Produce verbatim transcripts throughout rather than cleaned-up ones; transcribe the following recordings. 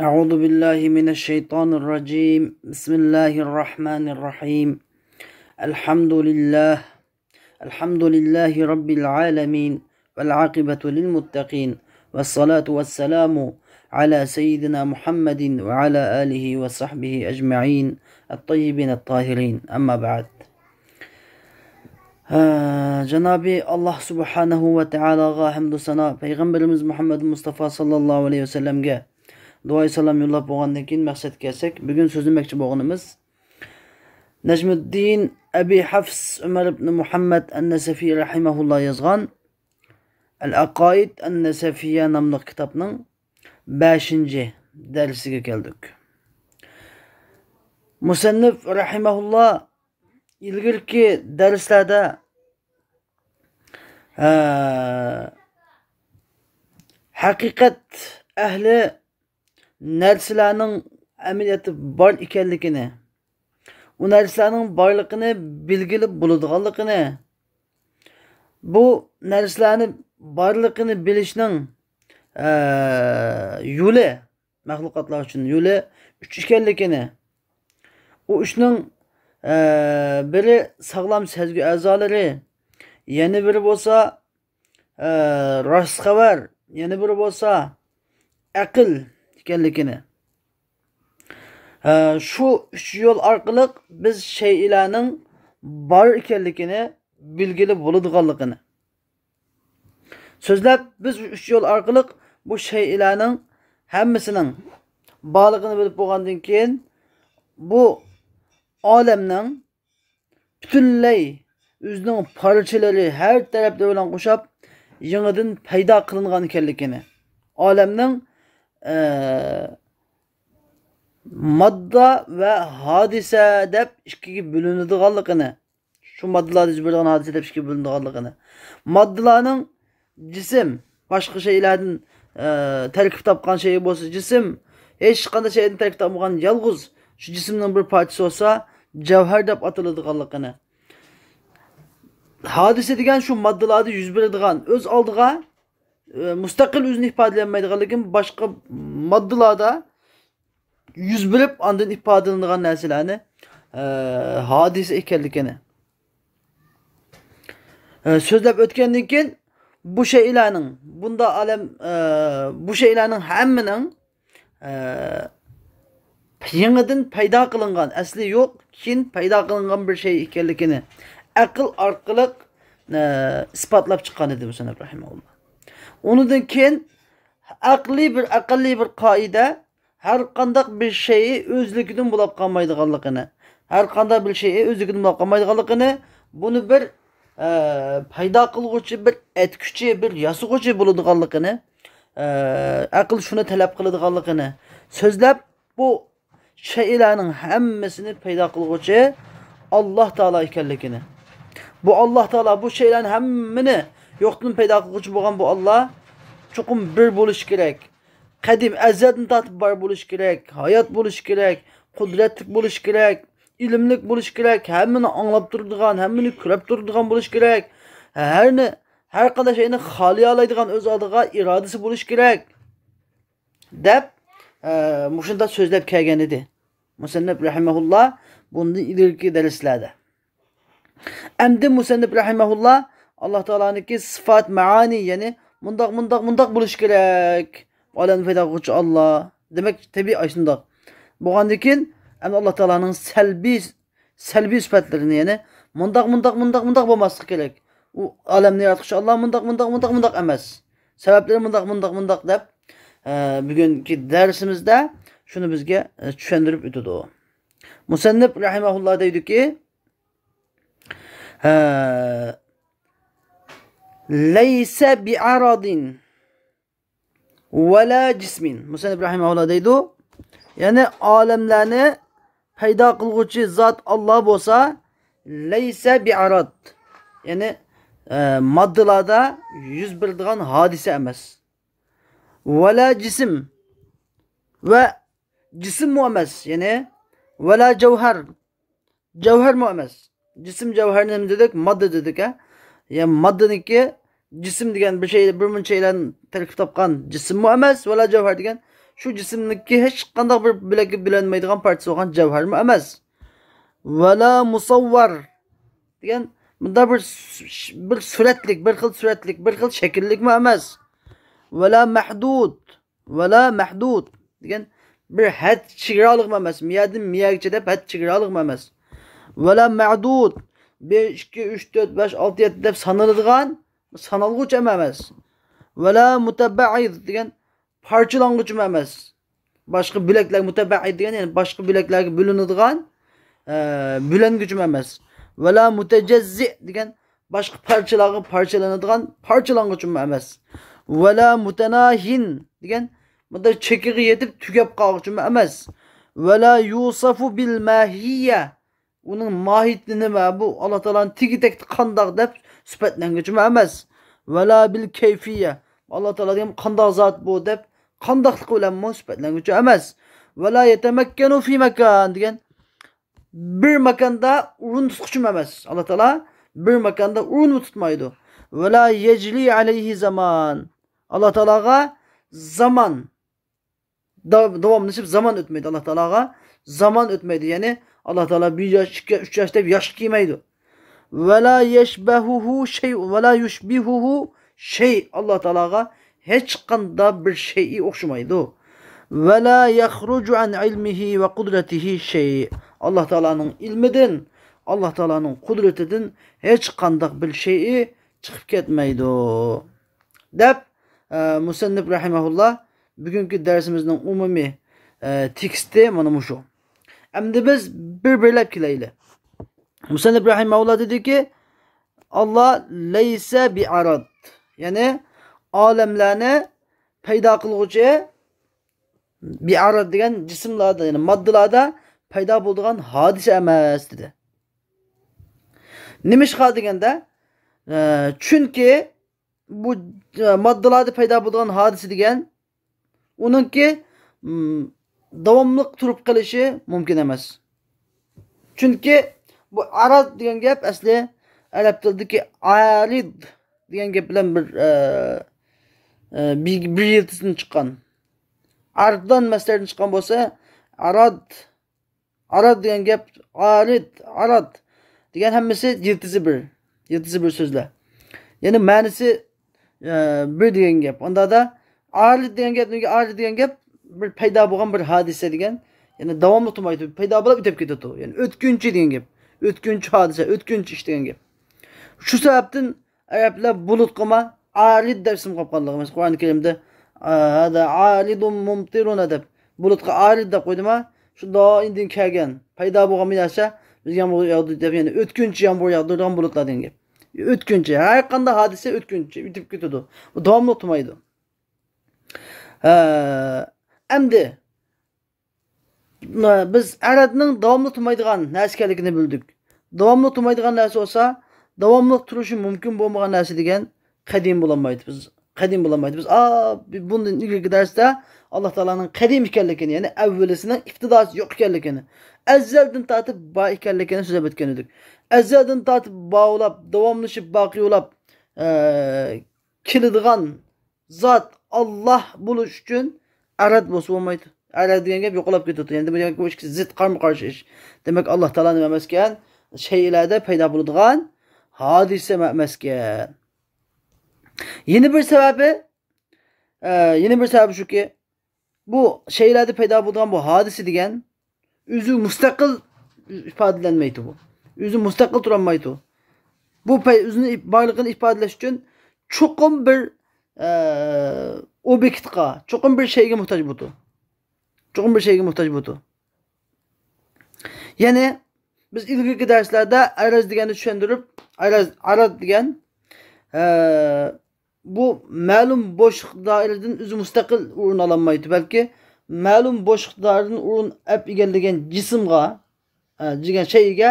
أعوذ بالله من الشيطان الرجيم. بسم الله الرحمن الرحيم. الحمد لله. الحمد لله رب العالمين. والعاقبة للمتقين. والصلاة والسلام على سيدنا محمد وعلى آله وصحبه أجمعين الطيبين الطاهرين. أما بعد. ھە، جانابى ئاللاھ سۇبھانەھۇ ۋە تائالاغا ھەمدۇ سانا، پەيغەمبىرىمىز مۇھەممەد مۇستافا ساللاللاھۇ ئەلەيھى ۋەسەللەمگە دۇئاي سالام يوللاپ بولغاندىن كېيىن مەقسەتكە كەلسەك، بۈگۈن سۆزلىمەكچى بولغىنىمىز نەجمۇددىن ئەبى ھەفس ئۆمەر ئىبنى مۇھەممەد ئەن-نەسەفى رەھىمەھۇللا يازغان ئەل-ئەقائىد ئەن-نەسەفىيە ناملىق كىتابنىڭ بەشىنچى دەرسىگە كەلدۇق. مۇسەننىپ رەھىمەھۇللا ئىلگىرىكى دەرسلەردە، ھە، ھەقىقەت ئەھلى نەرسىلەرنىڭ ئەمەلىيەتتە بار ئىكەنلىكىنى، ئۇ نەرسىلەرنىڭ بارلىقىنى بىلگىلى بولىدىغانلىقىنى، بۇ نەرسىلەرنى بارلىقىنى بىلىشنىڭ، ئە، يولى، مەخلۇقاتلار ئۈچۈن يولى ئۈچ ئىكەنلىكىنى، ئۇ ئۈچنىڭ، ئە، بىرى ساغلام سەزگۈ ئەزالىرى، يەنە بىرى بولسا، ئە، راست خەۋەر، يەنە بىرى بولسا ئەقىل ئىكەنلىكىنى، ئە، شۇ ئۈچ يول ئارقىلىق بىز شەيئىلەرنىڭ بار ئىكەنلىكىنى بىلگىلى بولىدىغانلىقىنى سۆزلەپ، بىز ئۈچ يول ئارقىلىق بۇ شەيئىلەرنىڭ ھەممىسىنىڭ بارلىقىنى بىلىپ بولغاندىن كېيىن، بۇ ئالەمنىڭ پۈتۈنلەي ئۆزىنىڭ پارچىلىرى ھەر تەرەپلىرى بىلەن قوشاپ يېڭىدىن پەيدا قىلىنغان ئىكەنلىكىنى، ئالەمنىڭ، ئە، ماددا ۋە ھادىسە دەپ ئىككىگە بۆلۈنىدىغانلىقىنى، شۇ ماددىلاردا يۈز بېرىدىغان ھادىسە دەپ ئىككىگە بۆلۈنىدىغانلىقىنى، ماددىلارنىڭ جىسىم، باشقا شەيئىلەردىن، ئە، تەركىب تاپقان شەيئى بولسا جىسىم، ھېچقانداق شەيئىدىن تەركىب تاپمىغان يالغۇز شۇ جىسىمنىڭ بىر پارچىسى بولسا جەۋھەر دەپ ئاتىلىدىغانلىقىنى، ھادىسە دېگەن شۇ ماددىلاردا يۈز بېرىدىغان، ئۆز ئالدىغا، ئە، مۇستەقىل ئۆزىنى ئىپادىلىيەلمەيدىغان، لېكىن باشقا ماددىلاردا يۈز بېرىپ، ئاندىن ئىپادىلىنىدىغان نەرسىلەرنى، ئە، ھادىسە ئىكەنلىكىنى، ئە، سۆزلەپ ئۆتكەندىن كېيىن، بۇ شەيئىلەرنىڭ، بۇندا ئالەم، ئە، بۇ شەيئىلەرنىڭ ھەممىنىڭ، ئە، يېڭىدىن پەيدا قىلىنغان، ئەسلى يوق، كېيىن پەيدا قىلىنغان بىر شەي ئىكەنلىكىنى ئەقىل ئارقىلىق، ئە، ئىسپاتلاپ چىققان ئىدى مۇسەننىپ رەھىمەھۇللا. ئۇنىڭدىن كېيىن ئەقلىي بىر، ئەقەللىي بىر قائىدە، ھەر قانداق بىر شەيئى ئۆزلۈكىدىن بولاپ قالمايدىغانلىقىنى، ھەر قانداق بىر شەيئى ئۆزلۈكىدىن بولاپ قالمايدىغانلىقىنى، بۇنى بىر، ئە، پەيدا قىلغۇچى، بىر ئەتكۈچى، بىر ياسىغۇچى بولىدىغانلىقىنى، ئە، ئەقىل شۇنى تەلەپ قىلىدىغانلىقىنى سۆزلەپ، بۇ شەيئىلەرنىڭ ھەممىسىنى پەيدا قىلغۇچى ئاللاھ تائالا ئىكەنلىكىنى، بۇ ئاللاھ تائالا بۇ شەيئىلەرنىڭ ھەممىنى يوقتىن پەيدا قىلغۇچى بولغان بۇ ئاللاھ چوقۇم بىر بولۇشى كېرەك. قەدىم ئەزەلدىن تارتىپ بار بولۇشى كېرەك، ھايات بولۇشى كېرەك، قۇدرەتلىك بولۇشى كېرەك، ئىلىملىك بولۇشى كېرەك، ھەممىنى ئاڭلاپ تۇرىدىغان، ھەممىنى كۆرۈپ تۇرىدىغان بولۇشى كېرەك. ھەرنى، ھەر قانداق شەيئىنى خالىيالايدىغان ئۆز ئالدىغا ئىرادىسى بولۇشى كېرەك، دەپ، ئە، مۇشۇنداق سۆزلەپ كەلگەن ئىدى مۇسەننىپ رەھىمەھۇللا بۇندىن ئىلگىرىكى دەرسلەردە. ئەمدى مۇسەننىپ رەھىمەھۇللا ئاللاھ تائالانىڭكى سىفات، مەئانى، يەنى مۇنداق، مۇنداق، مۇنداق بولۇشى كېرەك، ئالەمنى پەيدا قىلغۇچى ئاللاھ دېمەك، تەبىئىي ئاشۇنداق بولغاندىن كېيىن، ئەمدى ئاللاھ تائالانىڭ سەلبىي، سەلبىي سۈپەتلىرىنى، يەنى مۇنداق، مۇنداق، مۇنداق، مۇنداق بولماسلىقى كېرەك، ئۇ ئالەمنى ياراتقۇچى ئاللاھ مۇنداق، مۇنداق، مۇنداق، مۇنداق ئەمەس، سەۋەبلىرى مۇنداق، مۇنداق، مۇنداق دەپ، ئە، بۈگۈنكى دەرسىمىزدە شۇنى بىزگە، ئە، چۈشەندۈرۈپ ئۆتىدۇ. مۇسەننىپ رەھىمەھۇللا دەيدۇكى، ھە، لەيسە بىئارادىن ۋەلا جىسمىن. مۇسەننىپ رەھىمەھۇللا دەيدۇ، يەنى ئالەملەرنى پەيدا قىلغۇچى زات ئاللاھ بولسا، لەيسە بىئاراد، يەنى، ئە، ماددىلاردا يۈز بېرىدىغان ھادىسە ئەمەس. ۋەلا جىسىم، ۋە جىسىممۇ ئەمەس، يەنى ۋەلا جەۋھەر، جەۋھەرمۇ ئەمەس. جىسىم جەۋھەرنى نېمە دېدۇق؟ ماددا دېدۇق، ھە؟ يا ماددىنىڭكى جىسىم دېگەن بىر شەي، بىر مۇنچە شەيلەرنى تەركىب تاپقان جىسىممۇ ئەمەس، ۋەلا جەۋھەر دېگەن شۇ جىسىمنىڭكى ھېچقانداق بىر بىلەككە بىلەنمەيدىغان پارچىسى بولغان جەۋھەرمۇ ئەمەس. ۋەلا مۇسەۋۋەر دېگەن، بۇنداق بىر، بىر سۈرەتلىك، بىر خىل سۈرەتلىك، بىر خىل شەكىللىكمۇ ئەمەس. ۋەلا مەھدۇد، ۋەلا مەھدۇد دېگەن، بىر ھەد چېگرالىقمۇ ئەمەس. مىيەدىن مىيەگىچە دەپ ھەد چېگرالىقمۇ ئەمەس. ۋەلا مەدۇد، بىر، ئىككى، ئۈچ، تۆت، بەش، ئالتە، يەتتە دەپ سانىلىدىغان، سانالغۇچ ئەمەس. ۋەلا مۇتەبەئىد دېگەن، پارچىلانغۇچمۇ ئەمەس. باشقا بۆلەكلەر، مۇتەبەئىد دېگەن، يەنى باشقا بۆلەكلەرگە بۆلۈنىدىغان، ئە، بۆلەنگۈچمۇ ئەمەس. ۋەلا مۇتەجەززى دېگەن، باشقا پارچىلارغا پارچىلىنىدىغان پارچىلانغۇچمۇ ئەمەس. ۋەلا مۇتەناھىن دېگەن، مۇنداق چېكىگە يېتىپ تۈگەپ قالغۇچمۇ ئەمەس. ۋەلا يۇسەفۇ بىل ماھىيە، ئۇنىڭ ماھىيىتى نېمە، بۇ ئاللا تائالانىڭ تېگى تەكتى قانداق دەپ سۈپەتلەنگۈچىمۇ ئەمەس. ۋەلا بىل كەيفىيە، ئاللا تائالا دېگەن قانداق زات بۇ دەپ قانداقلىقى بىلەنمۇ سۈپەتلەنگۈچى ئەمەس. ۋەلا يەتەمەككەنۇ فى ماكان دېگەن، بىر ماكاندا ئورۇن تۇتقۇچىمۇ ئەمەس. ئاللا تائالا بىر ماكاندا ئورۇنمۇ تۇتمايدۇ. ۋەلا يەجرى ئەلەيھى زامان، ئاللا تائالاغا زامان، دا-، داۋاملىشىپ زامان ئۆتمەيدۇ. ئاللا تائالاغا زامان ئۆتمەيدۇ. يەنى ئاللا تائالا بىر ياش، ئىككى ياش، ئۈچ ياش دەپ ياشقا كىرمەيدۇ. ۋەلا يەشبەھۇھۇ شەي، ۋەلا يۇشبىھۇھۇ شەي. ئاللا تائالاغا ھېچقانداق بىر شەيئى ئوخشىمايدۇ. ۋەلا يەخرۇجۇ ئەن ئىلمىھى ۋە قۇدرەتىھى شەي. ئاللا تائالانىڭ ئىلمىدىن، ئاللا تائالانىڭ قۇدرىتىدىن ھېچقانداق بىر شەيئى چىقىپ كەتمەيدۇ. دەپ، ئە، مۇسەننىپ رەھىمەھۇللا بۈگۈنكى دەرسىمىزنىڭ ئومۇمىي، ئە، تېكىستى مانا مۇشۇ. ئەمدى بىز بىر-بىرلەپ كېلەيلى. مۇسەننىپ رەھىمەھۇللا دېدىكى، ئاللا لەيسە بىئاراد. يەنى ئالەملەرنى پەيدا قىلغۇچى بىئاراد دېگەن جىسىملاردا، يەنى ماددىلاردا پەيدا بولىدىغان ھادىسە ئەمەس دېدى. نېمىشقا دېگەندە، ئە، چۈنكى بۇ، ئە، ماددىلاردا پەيدا بولىدىغان ھادىسە دېگەن ئۇنىڭكى، م، داۋاملىق تۇرۇپ قېلىشى مۇمكىن ئەمەس. چۈنكى بۇ ئاراد دېگەن گەپ ئەسلى ئەرەب تىلىدىكى ئارىد دېگەن گەپ بىلەن بىر، ئە، ئە، بىر، بىر يىلتىزدىن چىققان. ئاردان مەسدەردىن چىققان بولسا، ئاراد، ئاراد دېگەن گەپ، ئارىد، ئاراد دېگەن ھەممىسى يىلتىزى بىر. يىلتىزى بىر سۆزلەر. يەنى مەنىسى، ئە، بىر دېگەن گەپ. ئۇندادا ئارىد دېگەن گەپ، نېمىگە ئارىد دېگەن گەپ؟ بىر پەيدا بولغان بىر ھادىسە دېگەن. يەنى داۋاملىق تۇرمايدۇ. پەيدا بولۇپ ئۆتۈپ كېتىدۇ. يەنى ئۆتكۈنچى دېگەن گەپ. ئۆتكۈنچى ھادىسە، ئۆتكۈنچى ئىش دېگەن گەپ. شۇ سەۋەبتىن ئەرەبلەر بۇلۇتقىمۇ ئارىد دەپ ئىسىم قويۇپ قالدى. مەسىلەن، قۇرئان كەرىمدە، ھازا ئارىدۇن مۇمتىرۇنە دەپ، بۇلۇتقا ئارىد دەپ قويدىما، شۇ دائىمدىن كەلگەن، پەيدا بولغان بىر نەرسە، بىز يامغۇر ياغدۇردى دەپ، يەنى ئۆتكۈنچى يامغۇر ياغدۇرىدىغان بۇلۇتلار دېگەن گەپ. ئۆتكۈنچى، ھەر قانداق ھادىسە ئۆتكۈنچى، ئۆتۈپ كېتىدۇ. بۇ داۋاملىق تۇرمايدۇ. ھە، ئەمدى بىز ئەرەدنىڭ داۋاملىق تۇرمايدىغان نەرسە ئىكەنلىكىنى بىلدۇق. داۋاملىق تۇرمايدىغان نەرسە بولسا، داۋاملىق تۇرۇشى مۇمكىن بولمىغان نەرسە دېگەن قەدىم بولالمايدۇ بىز. قەدىم بولالمايدۇ بىز. ئا، بۇندىن ئىلگىرىكى دەرستە ئاللا تائالانىڭ قەدىم ئىكەنلىكىنى، يەنى ئەۋۋىلىسىنىڭ ئىپتىداسى يوق ئىكەنلىكىنى، ئەزەلدىن تارتىپ بار ئىكەنلىكىنى سۆزلەپ ئۆتكەن ئىدۇق. ئەزەلدىن تارتىپ بار بولۇپ، داۋاملىشىپ، باقىي بولۇپ، ئە، كېلىدىغان زات ئاللا بولۇش ئۈچۈن ئەرەد بولسا بولمايدۇ. ئەرەد دېگەن گەپ يوقاپ كېتىدۇ. يەنى بۇ ئىككىسى زىت، قارمۇ قارشى ئىش. دېمەك، ئاللا تائالا نېمە ئەمەسكەن؟ شەيئىلەردە پەيدا بولىدىغان ھادىسە ئەمەسكەن. يەنە بىر سەۋەبى، ئە، يەنە بىر سەۋەبى شۇكى، بۇ شەيئىلەردە پەيدا بولىدىغان بۇ ھادىسە دېگەن ئۆزى مۇستەقىل ئىپادىلەنمەيدۇ بۇ. ئۆزى مۇستەقىل تۇرالمايدۇ. بۇ پەي-، ئۆزىنىڭ ئىپ-، بارلىقىنى ئىپادىلەش ئۈچۈن چوقۇم بىر، ئە، ئوبيېكتقا، چوقۇم بىر شەيگە موھتاج بولىدۇ. چوقۇم بىر شەيگە موھتاج بولىدۇ. يەنى بىز ئىلگىرىكى دەرسلەردە ئەرەز دېگەننى چۈشەندۈرۈپ، ئەرەز، ئاراد دېگەن، ئە، بۇ مەلۇم بوشلۇق دائىرىدىن ئۆزى مۇستەقىل ئورۇن ئالالمايدۇ، بەلكى مەلۇم بوشلۇق دائىرىدىن ئورۇن ئەپ ئىگىلىگەن جىسىمغا، ئە، دېگەن شەيئىگە،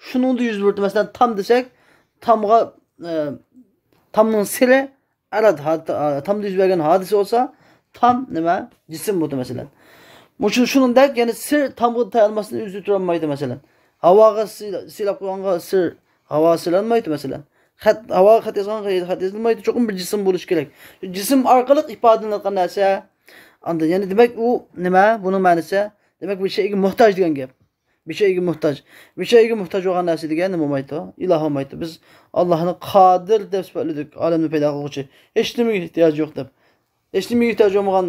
شۇنىڭدا يۈز بېرىدۇ. مەسىلەن، تام دېسەك، تامغا، ئە، تامنىڭ سىرى ئاراد ھا-، تا-، تامدا يۈز بەرگەن ھادىسە بولسا، تام نېمە؟ جىسىم بولىدۇ، مەسىلەن. مۇشۇ شۇنىڭدەك، يەنى سىر تامغا تايانماستىن ئۆزى تۇرالمايدۇ، مەسىلەن. ھاۋاغا سىي-، سىيلاپ قويغانغا سىر ھاۋا سىيلانمايدۇ، مەسىلەن. خەت، ھاۋاغا خەت يازغانغا خەت يېزىلمايدۇ، چوقۇم بىر جىسىم بولۇشى كېرەك. شۇ جىسىم ئارقىلىق ئىپادىلىنىۋاتقان نەرسە، ئاندىن يەنە دېمەك ئۇ نېمە؟ بۇنىڭ مەنىسى دېمەك بىر شەيگە موھتاج دېگەن گەپ. بىر شەيگە موھتاج. بىر شەيگە موھتاج بولغان نەرسە دېگەن نېمە بولمايدۇ؟ ئىلاھ بولمايدۇ. بىز ئاللاھنى قادىر دەپ سۈپەتلىدۇق، ئالەمنى پەيدا قىلغۇچى. ھېچنېمىگە ئېھتىياجى يوق دەپ. ھېچنېمىگە ئېھتىياجى بولمىغان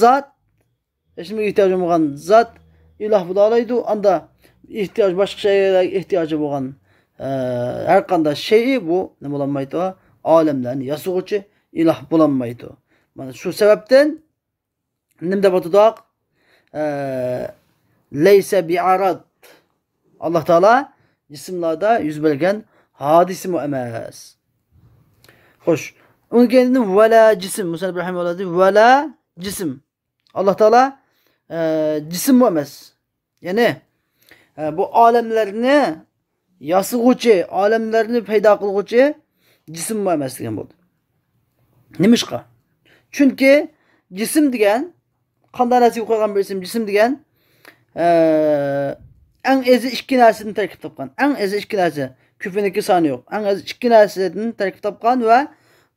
زات، ھېچنېمىگە ئېھتىياجى بولمىغان زات ئىلاھ بولالايدۇ. ئاندا ئېھتىياج، باشقا شەيلەرگە ئېھتىياجى بولغان، ئە، ھەر قانداق شەيئى بۇ نېمە بولالمايدۇ؟ ئالەملەرنى ياسىغۇچى ئىلاھ بولالمايدۇ. مانا شۇ سەۋەبتىن نېمە دەپ ئاتىدۇق؟ ئە، لەيسە بىئاراد. ئاللا تائالا جىسىملاردا يۈز بەرگەن ھادىسىمۇ ئەمەس. خوش. ئۇنىڭ كەينىدىن ۋەلا جىسىم. مۇسەننىپ رەھىمەھۇللا دېدى، ۋەلا جىسىم. ئاللا تائالا، ئە، جىسىممۇ ئەمەس. يەنى، ئە، بۇ ئالەملەرنى ياسىغۇچى، ئالەملەرنى پەيدا قىلغۇچى جىسىممۇ ئەمەس دېگەن بولدى. نېمىشقا؟ چۈنكى جىسىم دېگەن قانداق نەرسىگە قويغان بىر ئىسىم؟ جىسىم دېگەن، ئە، ئەڭ ئېزى ئىككى نەرسىدىن تەركىب تاپقان. ئەڭ ئېزى ئىككى نەرسە. كۆپىنىكى سانى يوق. ئەڭ ئېزى ئىككى نەرسىدىن تەركىب تاپقان ۋە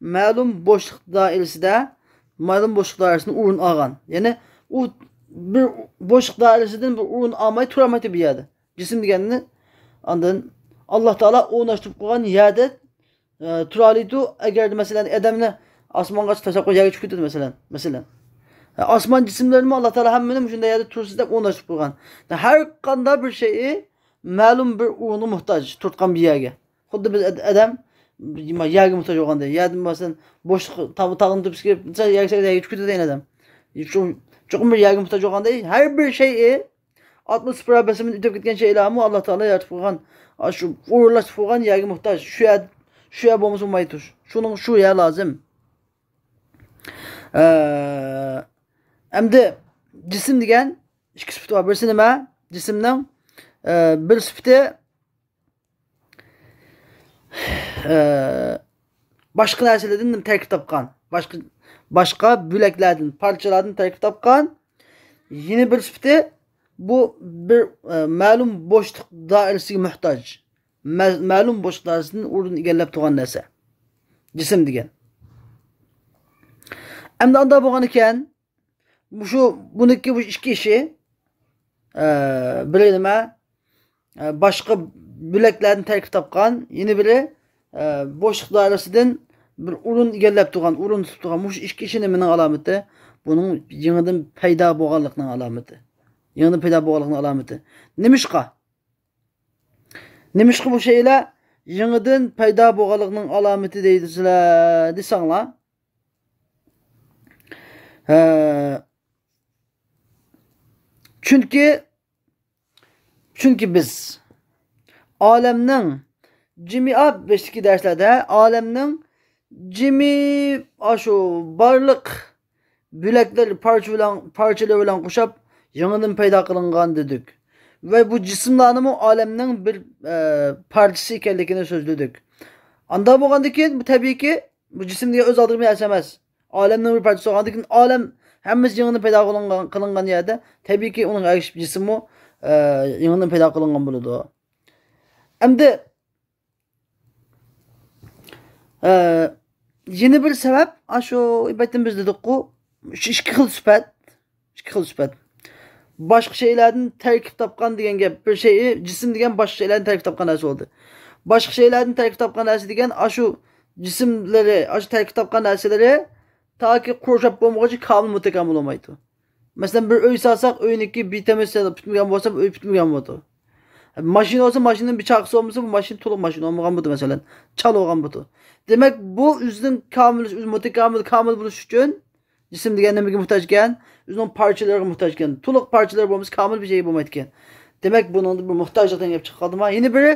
مەلۇم بوشلۇق دائىرىسىدە، مەلۇم بوشلۇق دائىرىسىدىن ئورۇن ئالغان. يەنى ئۇ بىر بوشلۇق دائىرىسىدىن بىر ئورۇن ئالماي تۇرالمايتتى بۇ يەردە. جىسىم دېگەننى ئاندىن ئاللا تائالا ئورناشتۇرۇپ قويغان يەردە ئە، تۇرالايدۇ. ئەگەر، مەسىلەن، ئادەمنى ئاسمانغا تاشلاپ قويۇپ يەرگە چۈشۈپ كېتىدۇ، مەسىلەن. مەسىلەن. ئە، ئاسمان جىسىملىرىمۇ ئاللا تائالا ھەممىنى مۇشۇنداق يەردە تۇرسۇن دەپ ئورناشتۇرۇپ قويغان. ھەر قانداق بىر شەيئى مەلۇم بىر ئورۇنغا موھتاج، تۇرتقان بىر يەرگە. خۇددى بىز ئاد-، ئادەم يەرگە موھتاج بولغاندەك، يەردىن، مەسىلەن، بوشلۇق، تاغ-، تاغنى تۆپىسىگە، مەسىلەن، يەرگە سەل يەرگە چۈشۈپ كېتىدۇ ئادەم. چوقۇم، چوقۇم بىر يەرگە موھتاج بولغاندەك، ھەر بىر شەيئى ئاتموسفېرا بېسىمىدىن ئۆتۈپ كەتكەن شەيئىلەرمۇ ئاللا تائالا يارىتىپ قويغان، ئاشۇ ئورۇنلاشتۇرۇپ قويغان يەرگە موھتاج. شۇ يەر، شۇ يەر بولمىسا بولمايدۇ. شۇنىڭ، شۇ يەر لازىم. ئە، ئەمدى جىسىم دېگەن ئىككى سۈپىتى بار. بىرسى نېمە؟ جىسىمنىڭ، ئە، بىر سۈپىتى، ئە، باشقا نەرسىلەردىن تەركىب تاپقان. باشقا، باشقا بۆلەكلەردىن، پارچىلاردىن تەركىب تاپقان. يەنە بىر سۈپىتى، بۇ بىر، ئە، مەلۇم بوشلۇق دائىرىسىگە موھتاج. مە-، مەلۇم بوشلۇق دائىرىسىدىن ئورۇن ئىگىلەپ تۇرغان نەرسە. جىسىم دېگەن. ئەمدى ئانداق بولغان ئىكەن، مۇشۇ، بۇنىڭكى بۇ ئىككى ئىشى، ئە، بىرى نېمە؟ ئە، باشقا بۆلەكلەردىن تەركىب تاپقان، يەنە بىرى، ئە، بوشلۇق دائىرىسىدىن بىر ئورۇن ئىگىلەپ تۇرغان، ئورۇن تۇتۇپ تۇرغان مۇشۇ ئىككى ئىشى نېمىنىڭ ئالامىتى؟ بۇنىڭ يېڭىدىن پەيدا بولغانلىقنىڭ ئالامىتى. يېڭىدىن پەيدا بولغانلىقنىڭ ئالامىتى. نېمىشقا؟ نېمىشقا بۇ شەيئىلەر يېڭىدىن پەيدا بولغانلىقنىڭ ئالامىتى دەيسىلەر دېسەڭلار؟ ھە، چۈنكى، چۈنكى بىز ئالەمنىڭ جىمى، بېشىدىكى دەرسلەردە ئالەمنىڭ جىمى ئاشۇ بارلىق بۆلەكلەر پارچە بىلەن، پارچىلىرى بىلەن قوشاپ يېڭىدىن پەيدا قىلىنغان دېدۇق. ۋە بۇ جىسىملارنىمۇ ئالەمنىڭ بىر، ئە، پارچىسى ئىكەنلىكىنى سۆزلىدۇق. ئانداق بولغاندىن كېيىن، بۇ تەبىئىيكى، بۇ جىسىم دېگەن ئۆز ئالدىغا بىر نەرسە ئەمەس. ئالەمنىڭ بىر پارچىسى بولغاندىن كېيىن، ئالەم ھەممىسى يېڭىدىن پەيدا قىلىنغان، قىلىنغان يەردە، تەبىئىيكى، ئۇنىڭغا ئەگىشىپ جىسىممۇ، ئە، يېڭىدىن پەيدا قىلىنغان بولىدۇ. ئەمدى، ئە، يەنە بىر سەۋەب، ئاشۇ ئەلۋەتتە بىز دېدۇققۇ، شۇ ئىككى خىل سۈپەت، ئىككى خىل سۈپەت. باشقا شەيئىلەردىن تەركىب تاپقان دېگەن گەپ، بىر شەيئى، جىسىم دېگەن باشقا شەيئىلەردىن تەركىب تاپقان نەرسە بولدى. باشقا شەيئىلەردىن تەركىب تاپقان نەرسە دېگەن، ئاشۇ جىسىملىرى، ئاشۇ تەركىب تاپقان نەرسىلىرى تاكى قۇرشاپ بولمىغۇچە كامىل مۇتەكامىل بولمايدۇ. مەسىلەن، بىر ئۆي سالساق، ئۆينىڭكى بىتەمىز پۈتمىگەن بولسا، بۇ ئۆي پۈتمىگەن بولىدۇ. ماشىنا بولسا، ماشىنىنىڭ بىر چاقىسى بولمىسا، بۇ ماشىنا تولۇق ماشىنا بولمىغان بولىدۇ، مەسىلەن، چالا بولغان بولىدۇ. دېمەك، بۇ ئۆزىنىڭ كامىل، ئۆزى مۇتەكامىل، كامىل بولۇش ئۈچۈن جىسىم دېگەن نېمىگە موھتاج ئىكەن؟ ئۆزىنىڭ پارچىلىرىغا موھتاج ئىكەن. تولۇق پارچىلىرى بولمىسا، كامىل بىر شەيئى بولمايدىكەن. دېمەك، بۇنىڭدا بىر موھتاجلىق دېگەن گەپ چىقىپ قالدىمۇ؟ يەنە بىرى،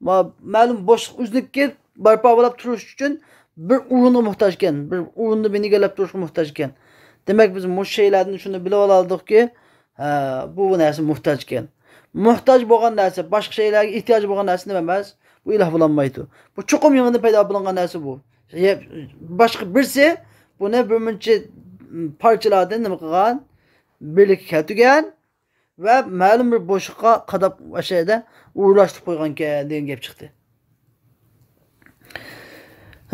ما-، مەلۇم بوشلۇق ئۆزىنىڭكى بارپا بولاپ تۇرۇش ئۈچۈن بىر ئورۇنغا موھتاج ئىكەن، بىر ئورۇننى بىنى ئىگىلەپ تۇرۇشقا موھتاج ئىكەن. دېمەك، بىز مۇشۇ شەيئىلەردىن شۇنى بىلىپ ئالالىدۇقكى، ھە، بۇ نەرسە موھتاج ئىكەن. موھتاج بولغان نەرسە، باشقا شەيئىلەرگە ئېھتىياجى بولغان نەرسە نېمە ئەمەس؟ بۇ ئىلاھ بولالمايدۇ. بۇ چوقۇم يېڭىدىن پەيدا بولۇنغان نەرسە بۇ. يە-، باشقا بىرسى بۇنى بىر مۇنچە پارچىلاردىن نېمە قىلغان؟ بىرلىككە كەلتۈرگەن. ۋە مەلۇم بىر بوشلۇققا قاداپ ئاشۇ يەردە ئورۇنلاشتۇرۇپ قويغانىكەن دېگەن گەپ چىقتى.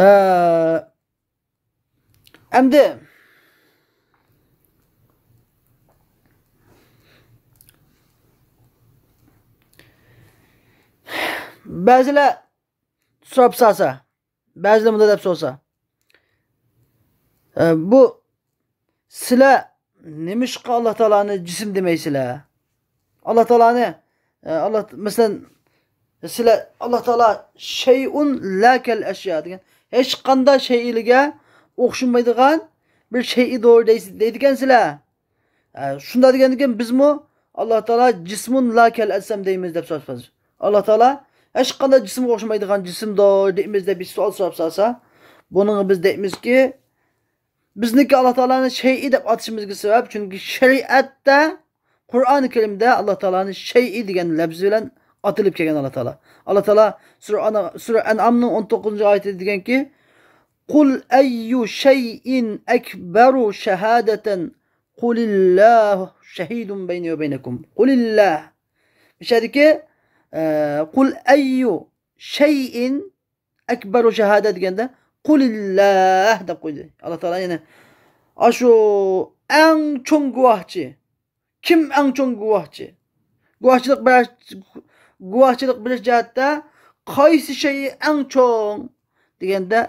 ھە، ئەمدى بەزىلەر سوراپ سالسا، بەزىلەر مۇنداق دەپ سورىسا، ئە، بۇ سىلەر نېمىشقا ئاللا تائالانى جىسىم دېمەيسىلەر؟ ئاللا تائالانى، ئە، ئاللا، مەسىلەن، سىلەر ئاللا تائالا شەيئۇن لا كەل ئەشيا دېگەن، ھېچقانداق شەيئىلىگە ئوخشىمايدىغان بىر شەيئىدۇر دەيسىز، دەيدىكەنسىلەر. ئە، شۇنداق دېگەندىكىن بىزمۇ ئاللا تائالا جىسمۇن لا كەل ئەجسام دەيمىز دەپ سورىسا، ئاللا تائالا ھېچقانداق جىسىمغا ئوخشىمايدىغان جىسىمدۇر دەيمىز دەپ بىر سوئال سوراپ سالسا، بۇنىڭغا بىز دەيمىزكى، بىزنىڭكى ئاللا تائالانى شەيئى دەپ ئاتىشىمىزغا سەۋەب، چۈنكى شەرىئەتتە، قۇرئانى كەرىمدە ئاللا تائالانى شەيئى دېگەن لەپزى بىلەن ئاتىلىپ كەلگەن ئاللا تائالا. ئاللا تائالا سۈرە ئەن-، سۈرە ئەنئامنىڭ ئون توققۇزىنچى ئايىتىدە دېگەنكى، قۇل ئەييۇ شەيئىن ئەكبەرۇ شەھادەتەن قۇلىللاھۇ شەھىدۇن بەينى ۋە بەينەكۇم. قۇلىللاھ. مۇشۇ يەردىكى، ئە، قۇل ئەييۇ شەيئىن ئەكبەرۇ شەھادە دېگەندە، قۇلىللاھ دەپ قويدى. ئاللا تائالا يەنە، ئاشۇ ئەڭ چوڭ گۇۋاھچى. كىم ئەڭ چوڭ گۇۋاھچى؟ گۇۋاھچىلىق بېرىش، گۇۋاھچىلىق بېرىش جەھەتتە قايسى شەيئى ئەڭ چوڭ؟ دېگەندە،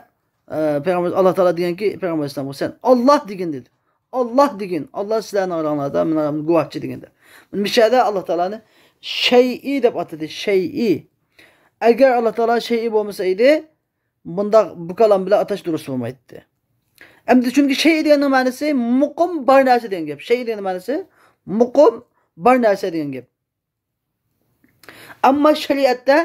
ئە، پەيغەمبەر، ئاللا تائالا دېگەنكى، پەيغەمبەر ئەلەيھىسسالامغا، سەن ئاللا دېگىن دېدى. ئاللا دېگىن. ئاللا سىلەرنىڭ ئاراڭلاردا مېنىڭ گۇۋاھچى دېگەندە. مۇشۇ يەردە ئاللا تائالانى شەيئى دەپ ئاتىدى. شەيئى. ئەگەر ئاللا تائالا شەيئى بولمىسا ئىدى، بۇنداق بۇ كالام بىلەن ئاتاش دۇرۇس بولمايتتى. ئەمدى چۈنكى شەيئى دېگەننىڭ مەنىسى مۇقىم بار نەرسە دېگەن گەپ. شەيئى دېگەننىڭ مەنىسى مۇقىم بار نەرسە دېگەن گەپ. ئەمما شەرىئەتتە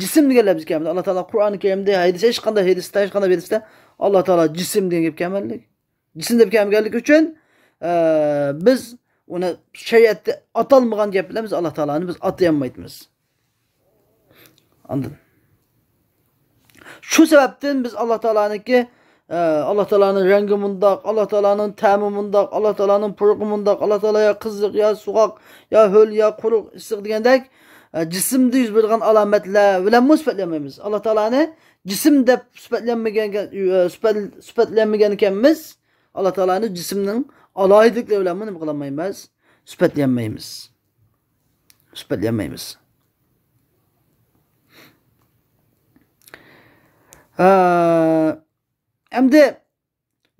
جىسىم دېگەن لەپز كەلمىدى. ئاللا تائالا قۇرئانى كەرىمدە، ھەدىستە، ھېچقانداق ھەدىستە، ھېچقانداق ھەدىستە ئاللا تائالا جىسىم دېگەن گەپ كەلمىدى. جىسىم دەپ كەلمىگەنلىكى ئۈچۈن، ئە، بىز ئۇنى شەرىئەتتە ئاتالمىغان گەپ بىلەن بىز ئاللا تائالانى بىز ئاتىيالمايتتىمىز. ئاندىن شۇ سەۋەبتىن بىز ئاللا تائالانىڭكى، ئە، ئاللا تائالانىڭ رەڭگى مۇنداق، ئاللا تائالانىڭ تەمى مۇنداق، ئاللا تائالانىڭ پۇرىقى مۇنداق، ئاللا تائالا يا قىزىق، يا سوغۇق، يا ھۆل، يا قۇرۇق، ئىسسىق دېگەندەك، ئە، جىسىمدا يۈز بېرىدىغان ئالامەتلەر بىلەنمۇ سۈپەتلىيەلمەيمىز. ئاللا تائالانى جىسىم دەپ سۈپەتلەنمىگەن، ئە، سۈپەت-، سۈپەتلەنمىگەن ئىكەنمىز. ئاللا تائالانى جىسىمنىڭ ئالاھىدىلىكلىرى بىلەنمۇ نېمە قىلالمايمىز؟ سۈپەتلىيەلمەيمىز. سۈپەتلىيەلمەيمىز. ھە، ئەمدى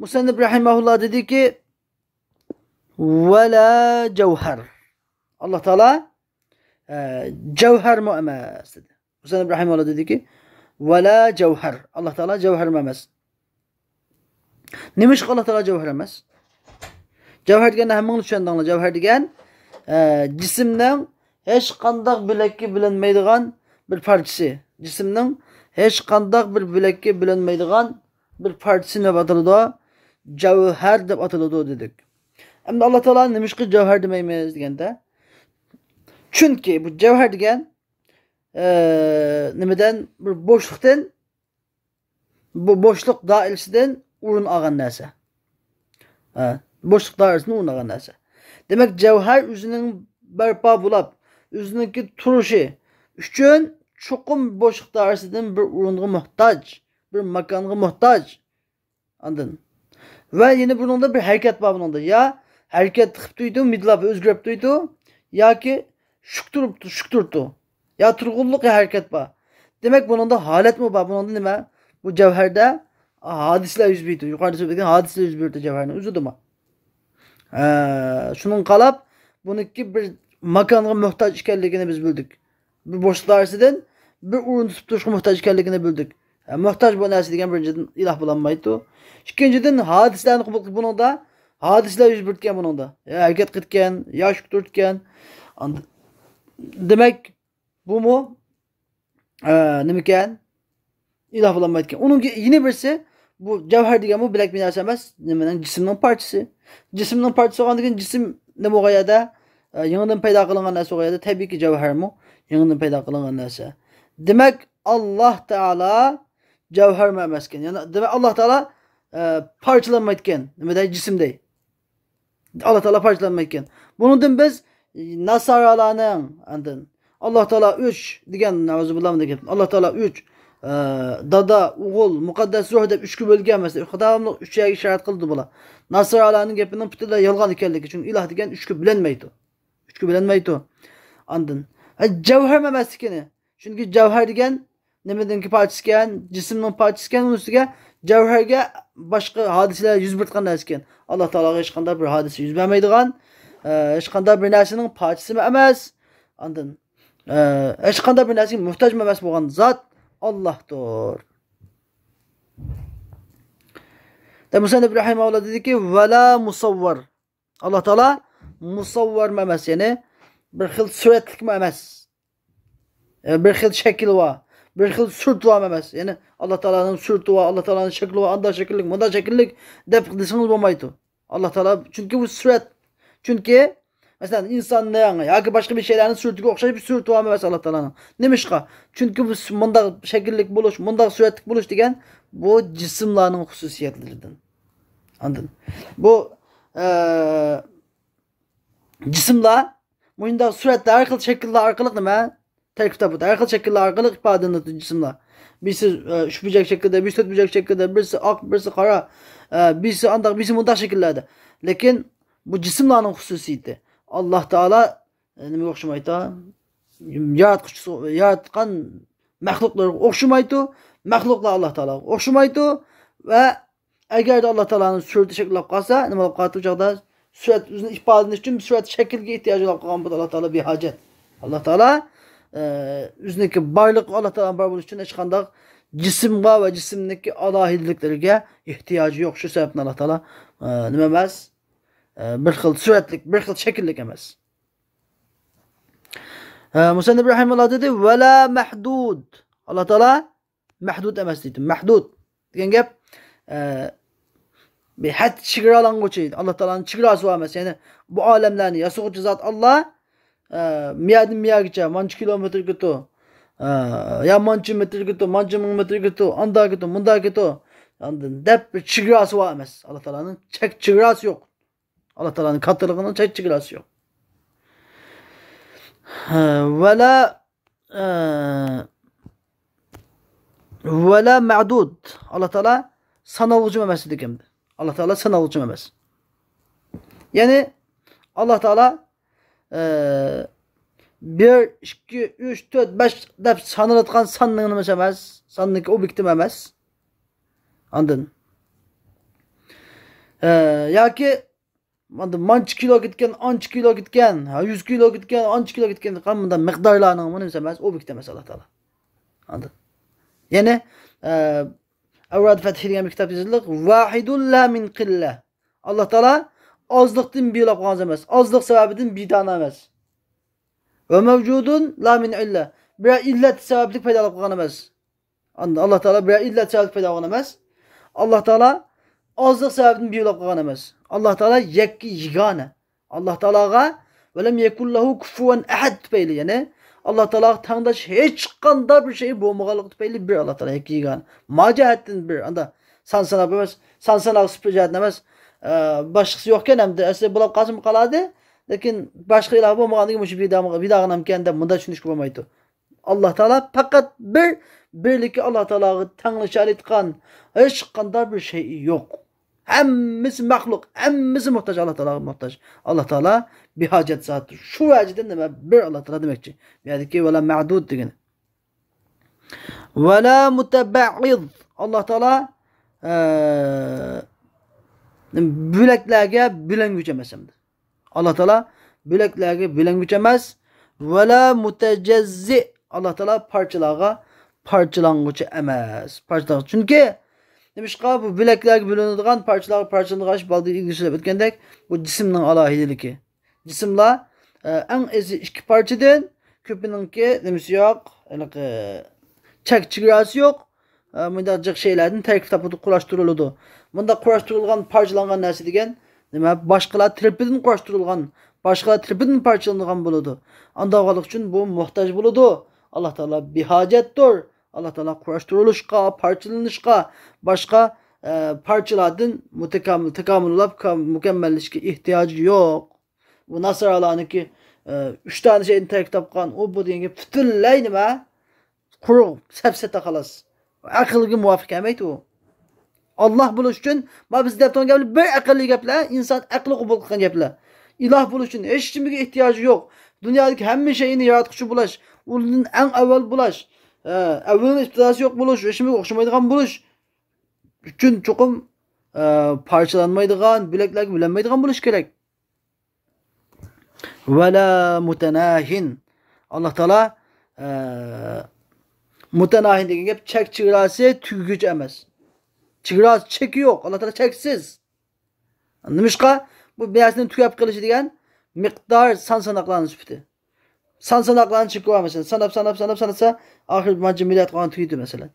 مۇسەننىپ رەھىمەھۇللا دېدىكى، ۋەلا جەۋھەر. ئاللا تائالا، ئە، جەۋھەرمۇ ئەمەس دېدى. مۇسەننىپ رەھىمەھۇللا دېدىكى، ۋەلا جەۋھەر. ئاللا تائالا جەۋھەرمۇ ئەمەس. نېمىشقا ئاللا تائالا جەۋھەر ئەمەس؟ جەۋھەر دېگەننى ھەممىڭلار چۈشەندىڭلار. جەۋھەر دېگەن، ئە، جىسىمنىڭ ھېچقانداق بۆلەككە بۆلۈنمەيدىغان بىر پارچىسى. جىسىمنىڭ ھېچقانداق بىر بۆلەككە بۆلۈنمەيدىغان بىر پارچىسى نېمە دەپ ئاتىلىدۇ؟ جەۋھەر دەپ ئاتىلىدۇ دېدۇق. ئەمدى ئاللا تائالا نېمىشقا جەۋھەر دېمەيمىز دېگەندە، چۈنكى بۇ جەۋھەر دېگەن، ئە، نېمىدىن، بىر بوشلۇقتىن، بۇ بوشلۇق دائىرىسىدىن ئورۇن ئالغان نەرسە. ھە، بوشلۇق دائىرىسىدىن ئورۇن ئالغان نەرسە. دېمەك، جەۋھەر ئۆزىنىڭ بەرپا بولاپ، ئۆزىنىڭكى تۇرۇشى ئۈچۈن چوقۇم بوشلۇق دائىرىسىدىن بىر ئورۇنغا موھتاج، بىر ماكانغا موھتاج. ئاندىن ۋە يەنە بۇنىڭدا بىر ھەرىكەت بار بۇنىڭدا. يا ھەرىكەت قىلىپ تۇرىدۇ، مىدىرلاپ ئۆزگىرىپ تۇرىدۇ، ياكى شۈك تۇرۇپ، شۈك تۇرۇپتۇ. يا تۇرغۇنلۇق، يا ھەرىكەت بار. دېمەك، بۇنىڭدا ھالەتمۇ بار. بۇنىڭدا نېمە؟ بۇ جەۋھەردە ھادىسىلەر يۈز بېرىدۇ. يۇقىرىدا سۆزلىگەن ھادىسىلەر يۈز بېرىدۇ جەۋھەرنىڭ ئۆزىدىمۇ. ھە، شۇنىڭغا قاراپ، بۇنىڭكى بىر ماكانغا موھتاج ئىكەنلىكىنى بىز بىلدۇق. بىر بوشلۇق دائىرىسىدىن بىر ئورۇن تۇتۇپ تۇرۇشقا موھتاج ئىكەنلىكىنى بىلدۇق. ھە، موھتاج بۇ نەرسە دېگەن بىرىنچىدىن ئىلاھ بولالمايدۇ. ئىككىنچىدىن، ھادىسىلەرنى قوبۇل قىلىپ بۇنىڭدا ھادىسىلەر يۈز بېرىدىكەن بۇنىڭدا. يا ھەرىكەت قىلىدىكەن، يا شۈك تۇرىدىكەن. ئاندىن، دېمەك، بۇمۇ، ئە، نېمىكەن؟ ئىلاھ بولالمايدىكەن. ئۇنىڭ يەنە بىرسى، بۇ جەۋھەر دېگەن بۇ بىلەك بىر نەرسە ئەمەس، نېمىنىڭ، جىسىمنىڭ پارچىسى. جىسىمنىڭ پارچىسى بولغاندىن كېيىن جىسىم نېمە بولغان يەردە؟ ئە، يېڭىدىن پەيدا قىلىنغان نەرسە بولغان يەردە، تەبىئىيكى جەۋھەرمۇ يېڭىدىن پەيدا قىلىنغان نەرسە. دېمەك، ئاللا تائالا جەۋھەرمۇ ئەمەسكەن. يەنى، دېمەك، ئاللا تائالا، ئە، پارچىلانمايدىكەن. نېمە دەي، جىسىم دەي. ئاللا تائالا پارچىلانمايدىكەن. بۇنىڭدىن بىز ناسارالارنىڭ، ئاندىن، ئاللا تائالا ئۈچ دېگەن، نەئۇزۇبىللا، بۇنداق گەپ. ئاللا تائالا ئۈچ، ئە، دادا، ئوغۇل، مۇقەددەس روھ دەپ ئۈچكە بۆلگەن، مەسىلەن، داۋاملىق ئۈچ يەرگە ئىشارەت قىلىدۇ بۇلار. ناسارالارنىڭ گېپىنىڭ پۈتۈنلەي يالغان ئىكەنلىكى، چۈنكى ئىلاھ دېگەن ئۈچكە بۆلۈنمەيدۇ. ئۈچكە بۆلۈنمەيدۇ. ئاندىن، ھە، جەۋھەر ئەمەسلىكىنى، چۈنكى جەۋھەر دېگەن نېمىنىڭكى پارچىسى ئىكەن؟ جىسىمنىڭ پارچىسى ئىكەن. ئۇنىڭ ئۈستىگە جەۋھەرگە باشقا ھادىسىلەر يۈز بېرىدىغان نەرسە ئىكەن. ئاللا تائالاغا ھېچقانداق بىر ھادىسە يۈز بەرمەيدىغان، ئە، ھېچقانداق بىر نەرسىنىڭ پارچىسىمۇ ئەمەس. ئاندىن، ئە، ھېچقانداق بىر نەرسىگە موھتاجمۇ ئەمەس بولغان زات ئاللاھتۇر. دە مۇسەننىپ رەھىمەھۇللا دېدىكى، ۋەلا مۇسەۋۋەر. ئاللا تائالا مۇسەۋۋەرمۇ ئەمەس، يەنى بىر خىل سۈرەتلىكمۇ ئەمەس. ئە، بىر خىل شەكلى بار، بىر خىل سۈرىتى بارمۇ ئەمەس. يەنى ئاللا تائالانىڭ سۈرىتى بار، ئاللا تائالانىڭ شەكلى بار، ئانداق شەكىللىك، مۇنداق شەكىللىك دەپ دېسىڭىز بولمايدۇ. ئاللا تائالا، چۈنكى بۇ سۈرەت، چۈنكى، مەسىلەن، ئىنساننىڭ ياكى باشقا بىر شەيلەرنىڭ سۈرىتىگە ئوخشاش بىر سۈرىتى بارمۇ ئەمەس ئاللا تائالانىڭ. نېمىشقا؟ چۈنكى بۇ س-، مۇنداق شەكىللىك بولۇش، مۇنداق سۈرەتلىك بولۇش دېگەن بۇ جىسىملارنىڭ خۇسۇسىيەتلىرىدىن. ئاندىن بۇ، ئە، جىسىملار مۇشۇنداق سۈرەتلەر، ھەر خىل شەكىللەر ئارقىلىق نېمە؟ تەركىب تاپىدۇ. ھەر خىل شەكىللەر ئارقىلىق ئىپادىلىنىدۇ جىسىملار. بىرسى، ئە، ئۈچ بۇرجەك شەكلىدە، بىرسى تۆت بۇرجەك شەكلىدە، بىرسى ئاق، بىرسى قارا، ئە، بىرسى ئانداق، بىرسى مۇنداق شەكىللەردە. لېكىن بۇ جىسىملارنىڭ خۇسۇسىيىتى. ئاللا تائالا، ئە، نېمىگە ئوخشىمايدۇ؟ ياراتقۇچىسى، ياراتقان مەخلۇقلارغا ئوخشىمايدۇ. مەخلۇقلار ئاللا تائالاغا ئوخشىمايدۇ. ۋە ئەگەردە ئاللا تائالانىڭ سۈرىتى شەكىللىنىپ قالسا، نېمە بولۇپ قالىدۇ؟ بۇ چاغدا سۈرەت ئۆزىنى ئىپادىلىنىش ئۈچۈن بىر سۈرەت شەكىلگە ئېھتىياج بولۇپ قالغان بولىدۇ. ئاللا تائالا بىھاجەت. ئاللا تائالا، ئە، ئۆزىنىڭكى بارلىقى ئاللا تائالا بار بولۇش ئۈچۈن ھېچقانداق جىسىمغا ۋە جىسىمنىڭكى ئالاھىدىلىكلىرىگە ئېھتىياجى يوق. شۇ سەۋەبتىن ئاللا تائالا، ئە، نېمە ئەمەس؟ ئە، بىر خىل سۈرەتلىك، بىر خىل شەكىللىك ئەمەس. ئە، مۇسەننىپ رەھىمەھۇللا دېدى، ۋەلا مەھدۇد. ئاللا تائالا مەھدۇد ئەمەس دېدى. مەھدۇد دېگەن گەپ، ئە، بىر ھەد چېگرالانغۇچى. ئاللا تائالانىڭ چېگراسى بار ئەمەس. يەنى بۇ ئالەملەرنى ياسىغۇچى زات ئاللا، ئە، مىيادىن مىياگىچە، مانچە كىلومېتىرگىتۇ، ئە، يا مانچە مېتىرگىتۇ، مانچە مىڭ مېتىرگىتۇ، ئانداقكىتۇ، مۇنداقكىتۇ، ئاندىن دەپ بىر چېگراسى بار ئەمەس. ئاللا تائالانىڭ چەك چېگراسى يوق. ئاللا تائالانىڭ كاتتىلىقىنىڭ چەك چېگراسى يوق. ھە، ۋەلا، ئە، ۋەلا مەدۇد. ئاللا تائالا سانالغۇچىمۇ ئەمەس دېدىكەن. ئاللا تائالا سانالغۇچىمۇ ئەمەس. يەنى ئاللا تائالا، ئە، بىر، ئىككى، ئۈچ، تۆت، بەش دەپ سانىلىدىغان ساننىڭ نېمىسى ئەمەس، ساننىڭكى ئوبيېكتىمۇ ئەمەس. ئاندىن، ئە، ياكى ماندا مانچە كىلو كەتكەن، ئانچە كىلو كەتكەن، ھە، يۈز كىلو كەتكەن، ئانچە كىلو كەتكەن دېگەن مۇنداق مىقدارلارنىڭ نېمىسى ئەمەس، ئوبيېكت ئەمەس ئاللا تائالا. ئاندىن. يەنى، ئە، ئەۋراد فەتھى دېگەن بىر كىتابتا يېزىلدى، ۋاھىدۇن لا مىن قىللە. ئاللا تائالا ئازلىقتىن بىۋاپ قالغان ئەمەس، ئازلىق سەۋەبىدىن بىدانە ئەمەس. ۋە مەۋجۇدۇن لا مىن ئىللە. بىرەر ئىللەت سەۋەبلىك پەيدا بولۇپ قالغان ئەمەس. ئاندىن ئاللا تائالا بىرەر ئىللەت سەۋەبلىك پەيدا بولغان ئەمەس. ئاللا تائالا ئازلىق سەۋەبىدىن بىۋاپ قالغان ئەمەس. ئاللا تائالا يەككە يېگانە. ئاللا تائالاغا ۋەلەم يەكۇن لەھۇ كۇفۇۋەن ئەھەد تۈپەيلى، يەنى ئاللا تائالاغا تەڭداش ھېچقانداق بىر شەي بولمىغانلىقى تۈپەيلى بىر ئاللا تائالا يەككە يېگانە. ما جەھەتتىن بىر، ئاندا سان ساناپ ئەمەس، سان ساناق سۈپىتى جەھەتتىن ئەمەس، ئە، باشقىسى يوقكەن ئەمدى ئەسلى بولۇپ قالسىمۇ قالادى، لېكىن باشقا ئىلاھ بولمىغاندىكىن مۇشۇ بىداغا نەمكەن دەپ مۇنداق چۈشىنىشكە بولمايدۇ. ئاللا تائالا پەقەت بىر، بىرلىكى ئاللا تائالاغا تەڭلىشەلەيدىغان ھېچقانداق بىر شەيئى يوق. ھەممىسى مەخلۇق، ھەممىسى موھتاج، ئاللا تائالاغا موھتاج. ئاللا تائالا بىھاجەت زات. شۇ ۋەجىدىن نېمە؟ بىر ئاللا تائالا دېمەكچى. بۇ يەردىكى ۋەلا مەدۇد دېگىنى. ۋەلا مۇتەبەئىز. ئاللا تائالا، ئە، بۆلەكلەرگە بۆلەنگۈچى ئەمەس ئەمدى. ئاللا تائالا بۆلەكلەرگە بۆلەنگۈچى ئەمەس. ۋەلا مۇتەجەززى. ئاللا تائالا پارچىلارغا پارچىلانغۇچى ئەمەس. پارچىلانغۇچى. چۈنكى نېمىشقا بۇ بۆلەكلەرگە بۆلۈنىدىغان، پارچىلارغا پارچىلىنىدىغان ئىش بالدىن ئىلگىرى سۆزلەپ ئۆتكەندەك، بۇ جىسىمنىڭ ئالاھىدىلىكى. جىسىملار، ئە، ئەڭ ئېزى ئىككى پارچىدىن، كۆپىنىڭكى نېمىسى يوق، ھېلىقى چەك چېگراسى يوق، ئە، مۇنداق جىق شەيلەردىن تەركىب تاپىدۇ، قۇراشتۇرۇلىدۇ. مۇنداق قۇراشتۇرۇلغان، پارچىلانغان نەرسە دېگەن نېمە؟ باشقىلار تەرىپىدىن قۇراشتۇرۇلغان، باشقىلار تەرىپىدىن پارچىلىنىدىغان بولىدۇ. ئانداق بولغانلىقى ئۈچۈن بۇ موھتاج بولىدۇ. ئاللا تائالا بىھاجەتتۇر. ئاللا تائالا قۇراشتۇرۇلۇشقا، پارچىلىنىشقا، باشقا، ئە، پارچىلاردىن مۇتەكامىل، تاكامۇللاپ، مۇكەممەللىشىشكە ئېھتىياجى يوق. بۇ ناسارالارنىڭكى، ئە، ئۈچ دانە شەيدىن تەركىب تاپقان، ئۇ، بۇ دېگەن گەپ پۈتۈنلەي نېمە؟ قۇرۇق، سەپسەتە خالاس. ئەقىلگە مۇۋاپىق كەلمەيدۇ ئۇ. ئاللا بولۇش ئۈچۈن، ما بىز دەپ تۇرغان گەپلەر بىر ئەقىللىي گەپلەر، ئىنسان ئەقلى قوبۇل قىلغان گەپلەر. ئىلاھ بولۇش ئۈچۈن ھېچ نېمىگە ئېھتىياجى يوق. دۇنيادىكى ھەممە شەيئىنى ياراتقۇچى بولۇش، ئۇنىڭدىن ئەڭ ئەۋۋەل بولاش، ئە، ئەۋۋەلدىن ئىپتىداسى يوق بولۇش، ھېچنېمىگە ئوخشىمايدىغان بولۇش ئۈچۈن چوقۇم، ئە، پارچىلانمايدىغان، بۆلەكلەرگە بۆلەنمەيدىغان بولۇش كېرەك. ۋەلا مۇتەناھىن. ئاللا تائالا، ئە، مۇتەناھىن دېگەن گەپ چەك چېگراسى تۈگىگۈچى ئەمەس. چېگراسى، چېكى يوق. ئاللا تائالا چەكسىز. نېمىشقا؟ بۇ بىر نەرسىنىڭ تۈگەپ قېلىشى دېگەن مىقدار سان ساناقلارنىڭ سۈپىتى. سان ساناقلارنى چېكى بار، مەسىلەن، ساناپ، ساناپ، ساناپ، سانىسا، ئاخىرى مانچە مىليارد قالغان تۈگىدى، مەسىلەن.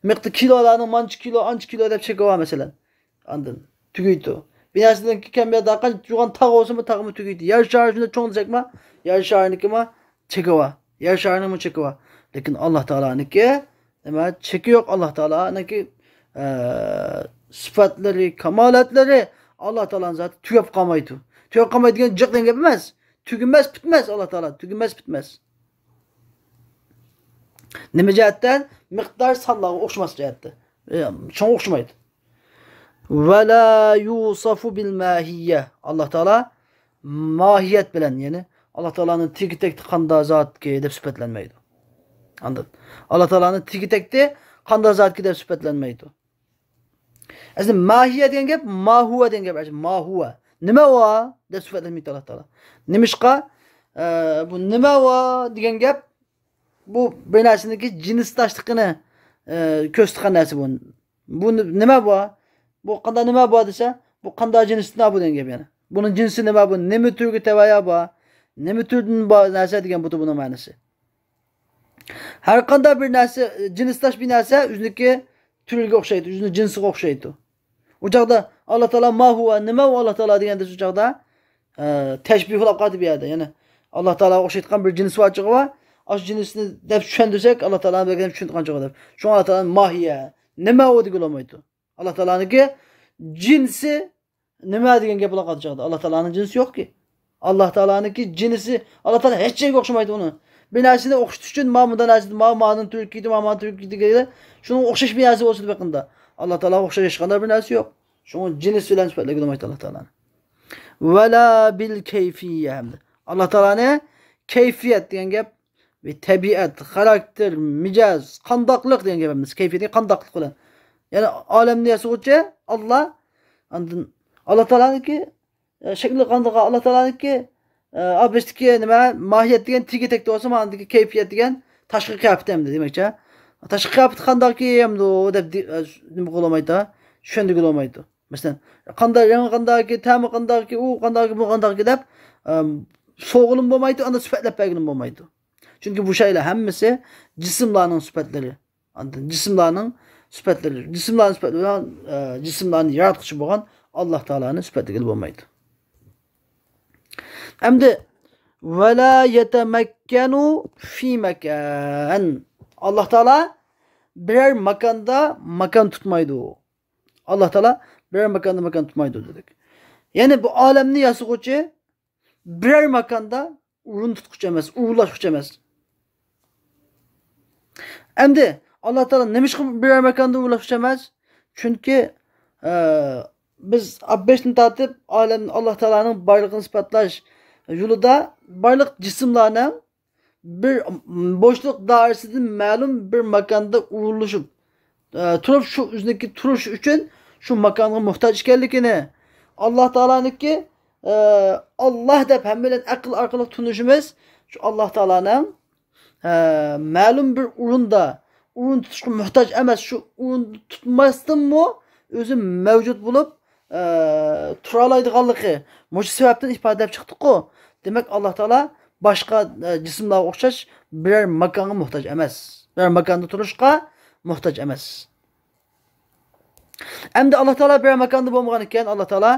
مىقدار كىلولارنىڭ مانچە كىلو، ئانچە كىلو دەپ چېكى بار، مەسىلەن. ئاندىن تۈگەيدۇ. بىر نەرسىدىن كەم يا داققان جۇغان تاغ بولسىمۇ، تاغمۇ تۈگەيدۇ. يەر شارى شۇنداق چوڭ دېسەكمۇ، يەر شارىنىڭكىمۇ چېكى بار. يەر شارىنىڭمۇ چېكى بار. لېكىن ئاللا تائالانىڭكى نېمە، چېكى يوق. ئاللا تائالانىڭكى، ئە، سۈپەتلىرى، كامالەتلىرى، ئاللا تائالانىڭ زاتى تۈگەپ قالمايدۇ. تۈگەپ قالمايدۇ دېگەن جىق دېگەن گەپ ئەمەس. تۈگىمەس، پۈتمەس ئاللا تائالا. تۈگىمەس، پۈتمەس. نېمە جەھەتتىن؟ مىقدار سانلارغا ئوخشىماس جەھەتتە. ئە، شۇڭا ئوخشىمايدۇ. ۋەلا يۇسەفۇ بىل ماھىيە. ئاللا تائالا ماھىيەت بىلەن، يەنى ئاللا تائالانىڭ تېگى تەكتى قاندا زاتكى دەپ سۈپەتلەنمەيدۇ. ئاندىن ئاللا تائالانىڭ تېگى تەكتى قاندا زاتكى دەپ سۈپەتلەنمەيدۇ. ئەسلى ماھىيە دېگەن گەپ، ماھۇۋە دېگەن گەپ. ماھۇۋە. نېمە ئۇ؟ دەپ سۈپەتلەنمەيدۇ ئاللا تائالا. نېمىشقا؟ ئە، بۇ نېمە ئۇ دېگەن گەپ، بۇ بىر نەرسىنىڭكى جىنسداشلىقىنى، ئە، كۆرسىتىدىغان نەرسە بۇ. بۇ نېمە بۇ؟ بۇ قانداق نېمە بۇ دېسە، بۇ قانداق جىنستىن بۇ دېگەن گەپ يەنە. بۇنىڭ جىنسى نېمە بۇ؟ نېمە تۈرگە تەۋە يا بۇ؟ نېمە تۈردىن بۇ نەرسە دېگەن بۇ، بۇنىڭ مەنىسى. ھەر قانداق بىر نەرسە، جىنسداش بىر نەرسە ئۆزىنىڭكى تۈرىگە ئوخشايدۇ، ئۆزىنىڭ جىنسىغا ئوخشايدۇ. ئۇ چاغدا ئاللا تائالا ما ھۇۋا، نېمە ئۇ ئاللا تائالا دېگەندە، شۇ چاغدا، ئە، تەشبىھ بولۇپ قالدى بۇ يەردە. يەنى ئاللا تائالاغا ئوخشايدىغان بىر جىنس بار چىقىۋا، ئاشۇ جىنسنى دەپ چۈشەندۈرسەك، ئاللا تائالا بەرگەن چۈشىنىدىغان چىقىدۇ. شۇڭا ئاللا تائالا ماھىيە، نېمە ئۇ دېگىلى بولمايدۇ. ئاللا تائالانىڭكى جىنسى نېمە دېگەن گەپ بولۇپ قالدى چاغدا. ئاللا تائالانىڭ جىنسى يوقكى. ئاللا تائالانىڭكى جىنسى، ئاللا تائالا ھېچ يەرگە ئوخشىمايدۇ ئۇنى. بىر نەرسىنى ئوخشىتىش ئۈچۈن، ما مۇندا نەرسە، ما مانىڭ تۈركىدە، ما مانىڭ تۈركىدە، شۇنىڭغا ئوخشاش بىر نەرسە بولسا بېقىندا. ئاللا تائالاغا ئوخشاش ھېچقانداق بىر نەرسە يوق. شۇڭا جىنس بىلەن سۈپەتلىگىلى بولمايدۇ ئاللا تائالانى. ۋەلا بىل كەيفىيە ھەمدە. ئاللا تائالانى كەيفىيەت دېگەن گەپ، بىر تەبىئەت، خاراكتېر، مىجەز، قانداقلىق دېگەن گەپ ئەمەس. كەيپىيەتى قانداقلىق بىلەن. يەنى ئالەمنى ياسىغۇچى ئاللا. ئاندىن ئاللا تائالانىڭكى، ئە، شەكلى قانداق، ئاللا تائالانىڭكى، ئە، ئابىستىكى نېمە، ماھىيەت دېگەن تېگى تەكتى بولسا، ماندىكى كەيپىيەت دېگەن تاشقى قىياپىتى ئەمدى دېمەكچى. تاشقى قىياپىتى قانداقكى ئەمدى ئۇ دەپ دې-، ئە، نېمە قىلالمايدۇ، چۈشەندۈرگىلى بولمايدۇ. مەسىلەن، قانداق، رەڭگى قانداقكى، تەمى قانداقكى، ئۇ قانداقكى، بۇ قانداقكى دەپ، ئە، سوغىلىمۇ بولمايدۇ، ئاندىن سۈپەتلەپ بەرگىلىمۇ بولمايدۇ. چۈنكى بۇ شەيلەر ھەممىسى جىسىملارنىڭ سۈپەتلىرى. ئاندىن جىسىملارنىڭ سۈپەتلىرى، جىسىملارنىڭ سۈپەتلىرى بىلەن، ئە، جىسىملارنى ياراتقۇچى بولغان ئاللا تائالانى سۈپەتلىگىلى بولمايدۇ. ئەمدى، ۋەلا يەتەمەككەنۇ فى مەكان. ئاللا تائالا بىرەر ماكاندا ماكان تۇتمايدۇ. ئاللا تائالا بىرەر ماكاندا ماكان تۇتمايدۇ دېدۇق. يەنى بۇ ئالەمنى ياسىغۇچى بىرەر ماكاندا ئورۇن تۇتقۇچى ئەمەس، ئورۇنلاشقۇچى ئەمەس. ئەمدى ئاللا تائالا نېمىشقا بىرەر ماكاندا ئورۇنلاشقۇچى ئەمەس؟ چۈنكى، ئە، بىز ئاببەشتىن تارتىپ ئالەم، ئاللا تائالانىڭ بارلىقىنى ئىسپاتلاش يولىدا بارلىق جىسىملارنىڭ بىر بوشلۇق دائىرىسىدىن مەلۇم بىر ماكاندا ئورۇنلىشىپ، ئە، تۇرۇپ، شۇ ئۆزىنىڭكى تۇرۇشى ئۈچۈن شۇ ماكانغا موھتاج ئىكەنلىكىنى، ئاللا تائالانىڭكى، ئە، ئاللا دەپ ھەممەيلەن ئەقىل ئارقىلىق تونۇشىمىز، شۇ ئاللا تائالانىڭ، ئە، مەلۇم بىر ئورۇندا ئورۇن تۇتۇشقا موھتاج ئەمەس، شۇ ئورۇن تۇتماستىنمۇ ئۆزى مەۋجۇت بولۇپ، ئە، تۇرالايدىغانلىقى، مۇشۇ سەۋەبتىن ئىپادىلەپ چىقتۇققۇ. دېمەك، ئاللا تائالا باشقا، ئە، جىسىملارغا ئوخشاش بىرەر ماكانغا موھتاج ئەمەس. بىرەر ماكاندا تۇرۇشقا موھتاج ئەمەس. ئەمدى ئاللا تائالا بىرەر ماكاندا بولمىغان ئىكەن، ئاللا تائالا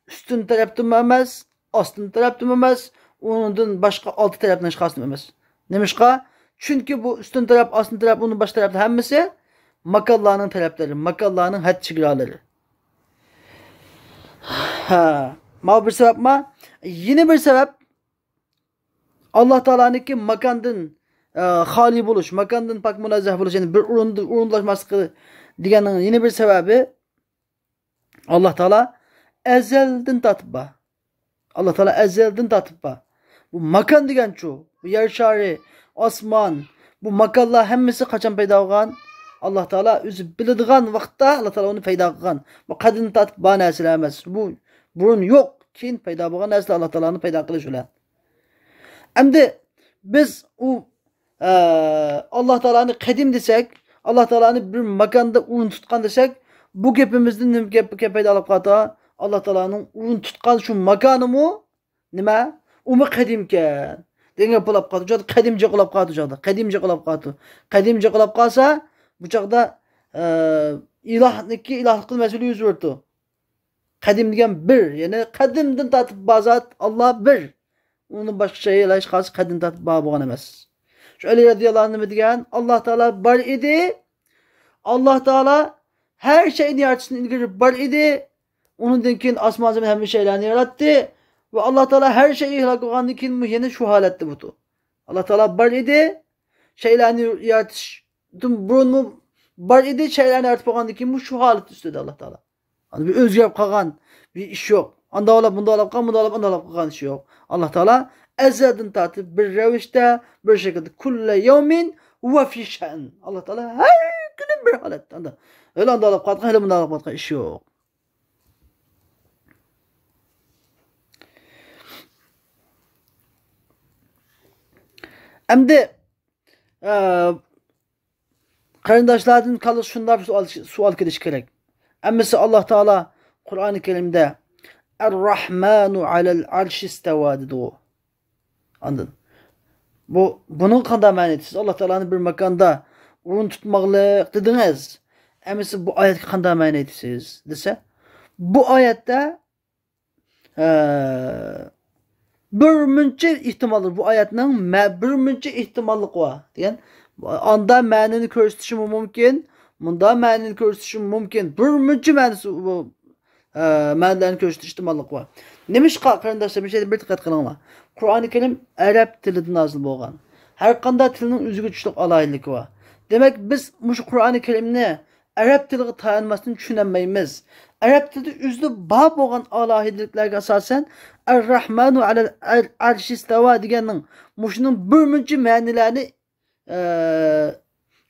ئۈستۈن تەرەپتىمۇ ئەمەس، ئاستىن تەرەپتىمۇ ئەمەس، ئۇنىڭدىن باشقا ئالدى تەرەپنىڭ ھېچقايسىدىمۇ ئەمەس. نېمىشقا؟ چۈنكى بۇ ئۈستۈن تەرەپ، ئاستىن تەرەپ، ئۇنىڭ باشقا تەرەپلىرى ھەممىسى ماكانلارنىڭ تەرەپلىرى، ماكانلارنىڭ ھەد چېگرالىرى. ھە، ماۋۇ بىر سەۋەبما؟ يەنە بىر سەۋەب، ئاللا تائالانىڭكى ماكاندىن، ئە، خالىي بولۇش، ماكاندىن پاك مۇنەززەھ بولۇش، يەنى بىر ئورۇندا ئورۇنلاشماسلىقى دېگەننىڭ يەنە بىر سەۋەبى، ئاللا تائالا ئەزەلدىن تارتىپ بار. ئاللا تائالا ئەزەلدىن تارتىپ بار. بۇ ماكان دېگەنچۇ؟ بۇ يەر شارى، ئاسمان، بۇ ماكانلار ھەممىسى قاچان پەيدا بولغان؟ ئاللا تائالا ئۆزى بىلىدىغان ۋاقىتتا ئاللا تائالا ئۇنى پەيدا قىلغان. بۇ قەدىمدىن تارتىپ بار نەرسىلەر ئەمەس. بۇ بۇرۇن يوق، كېيىن پەيدا بولغان نەرسىلەر ئاللا تائالانىڭ پەيدا قىلىشى بىلەن. ئەمدى بىز ئۇ، ئە، ئاللا تائالانى قەدىم دېسەك، ئاللا تائالانى بىر ماكاندا ئورۇن تۇتقان دېسەك، بۇ گېپىمىزدىن نېمە گەپ، گەپ پەيدا قىلىپ قالدى؟ ئاللا تائالانىڭ ئورۇن تۇتقان شۇ ماكانىمۇ نېمە؟ ئۇمۇ قەدىمكەن دېگەن گەپ بولاپ قالدى. بۇ چاغدا قەدىم جىق بولاپ قالدى، بۇ چاغدا. قەدىم جىق بولاپ قالدى. قەدىم جىق بولاپ قالسا، بۇ چاغدا، ئە، ئىلاھنىڭكى ئىلاھلىقتىن مەسىلە يۈز بېرىدۇ. قەدىم دېگەن بىر، يەنى قەدىمدىن تارتىپ بار زات ئاللا بىر. ئۇنىڭدىن باشقا شەيئىلەر ھېچقايسى قەدىمدىن تارتىپ بار بولغان ئەمەس. شۇ ئەلى رەزىياللاھۇ ئەنھۇ نېمە دېگەن؟ ئاللا تائالا بار ئىدى. ئاللا تائالا ھەر شەينى يارىتىشتىن ئىلگىرى بار ئىدى. ئۇنىڭدىن كېيىن ئاسمان زېمىن ھەممە شەيلەرنى ياراتتى. ۋە ئاللا تائالا ھەر شەينى ھالاك قىلغاندىن كېيىن يەنە شۇ ھالەتتە بۇتۇ. ئاللا تائالا بار ئىدى. شەيلەرنى يارىتىشتىن بۇرۇنمۇ بار ئىدى. شەيلەرنى يارىتىپ بولغاندىن كېيىنمۇ شۇ ھالەت ئۈستىدە ئاللا تائالا. ئاندىن بىر ئۆزگىرىپ قالغان بىر ئىش يوق. ئانداق بولاپ، مۇنداق بولاپ قالغان، مۇنداق بولاپ، ئانداق بولاپ قالغان ئىش يوق. ئاللا تائالا ئەزەلدىن تارتىپ بىر رەۋىشتە، بىر شەكىلدە، كۇللە يەۋمىن ھۇۋە فى شەئن. ئاللا تائالا ھەر كۈنى بىر ھالەتتە. ئانداق ھېلى ئانداق بولاپ قالغان، ھېلى مۇنداق بولاپ قالغان ئىش يوق. ئەمدى، ئە، قېرىنداشلاردىن كاللىسى شۇنداق بىر سوئال، سوئال كېلىشى كېرەك. ئەمىسە ئاللا تائالا قۇرئانى كەرىمدە «ئەر-رەھمانۇ ئەلەل ئەرشى ئىستەۋا» دېدىغۇ. ئاندىن بۇ، بۇنىڭغا قانداق مەنە ئېيتىسىز؟ ئاللا تائالانى بىر ماكاندا ئورۇن تۇتماقلىق دېدىڭىز. ئەمىسە بۇ ئايەتكە قانداق مەنە ئېيتىسىز دېسە، بۇ ئايەتتە ئە، بىر مۇنچە ئېھتىماللىق، بۇ ئايەتنىڭ مە-، بىر مۇنچە ئېھتىماللىقى بار دېگەن. ئاندا مەنىنى كۆرسىتىشىمۇ مۇمكىن، مۇندا مەنىنى كۆرسىتىشىمۇ مۇمكىن. بىر مۇنچە مەنىسى بۇ، ئە، مەنىلەرنى كۆرسىتىش ئېھتىماللىقى بار. نېمىشقا، قېرىنداشلار، مۇشۇ يەردە بىر دىققەت قىلىڭلار. قۇرئانى كەرىم ئەرەب تىلىدا نازىل بولغان. ھەر قانداق تىلنىڭ ئۆزىگە تۇشلۇق ئالاھىدىلىكى بار. دېمەك، بىز مۇشۇ قۇرئانى كەرىمنى ئەرەب تىلىغا تايانماستىن چۈشىنەلمەيمىز. ئەرەب تىلىدا ئۆزىدە بار بولغان ئالاھىدىلىكلەرگە ئاساسەن، «ئەر-رەھمانۇ ئەلەل ئەر-، ئەرشى ئىستەۋا» دېگەننىڭ مۇشۇنىڭ بىر مۇنچە مەنىلەرنى، ئە،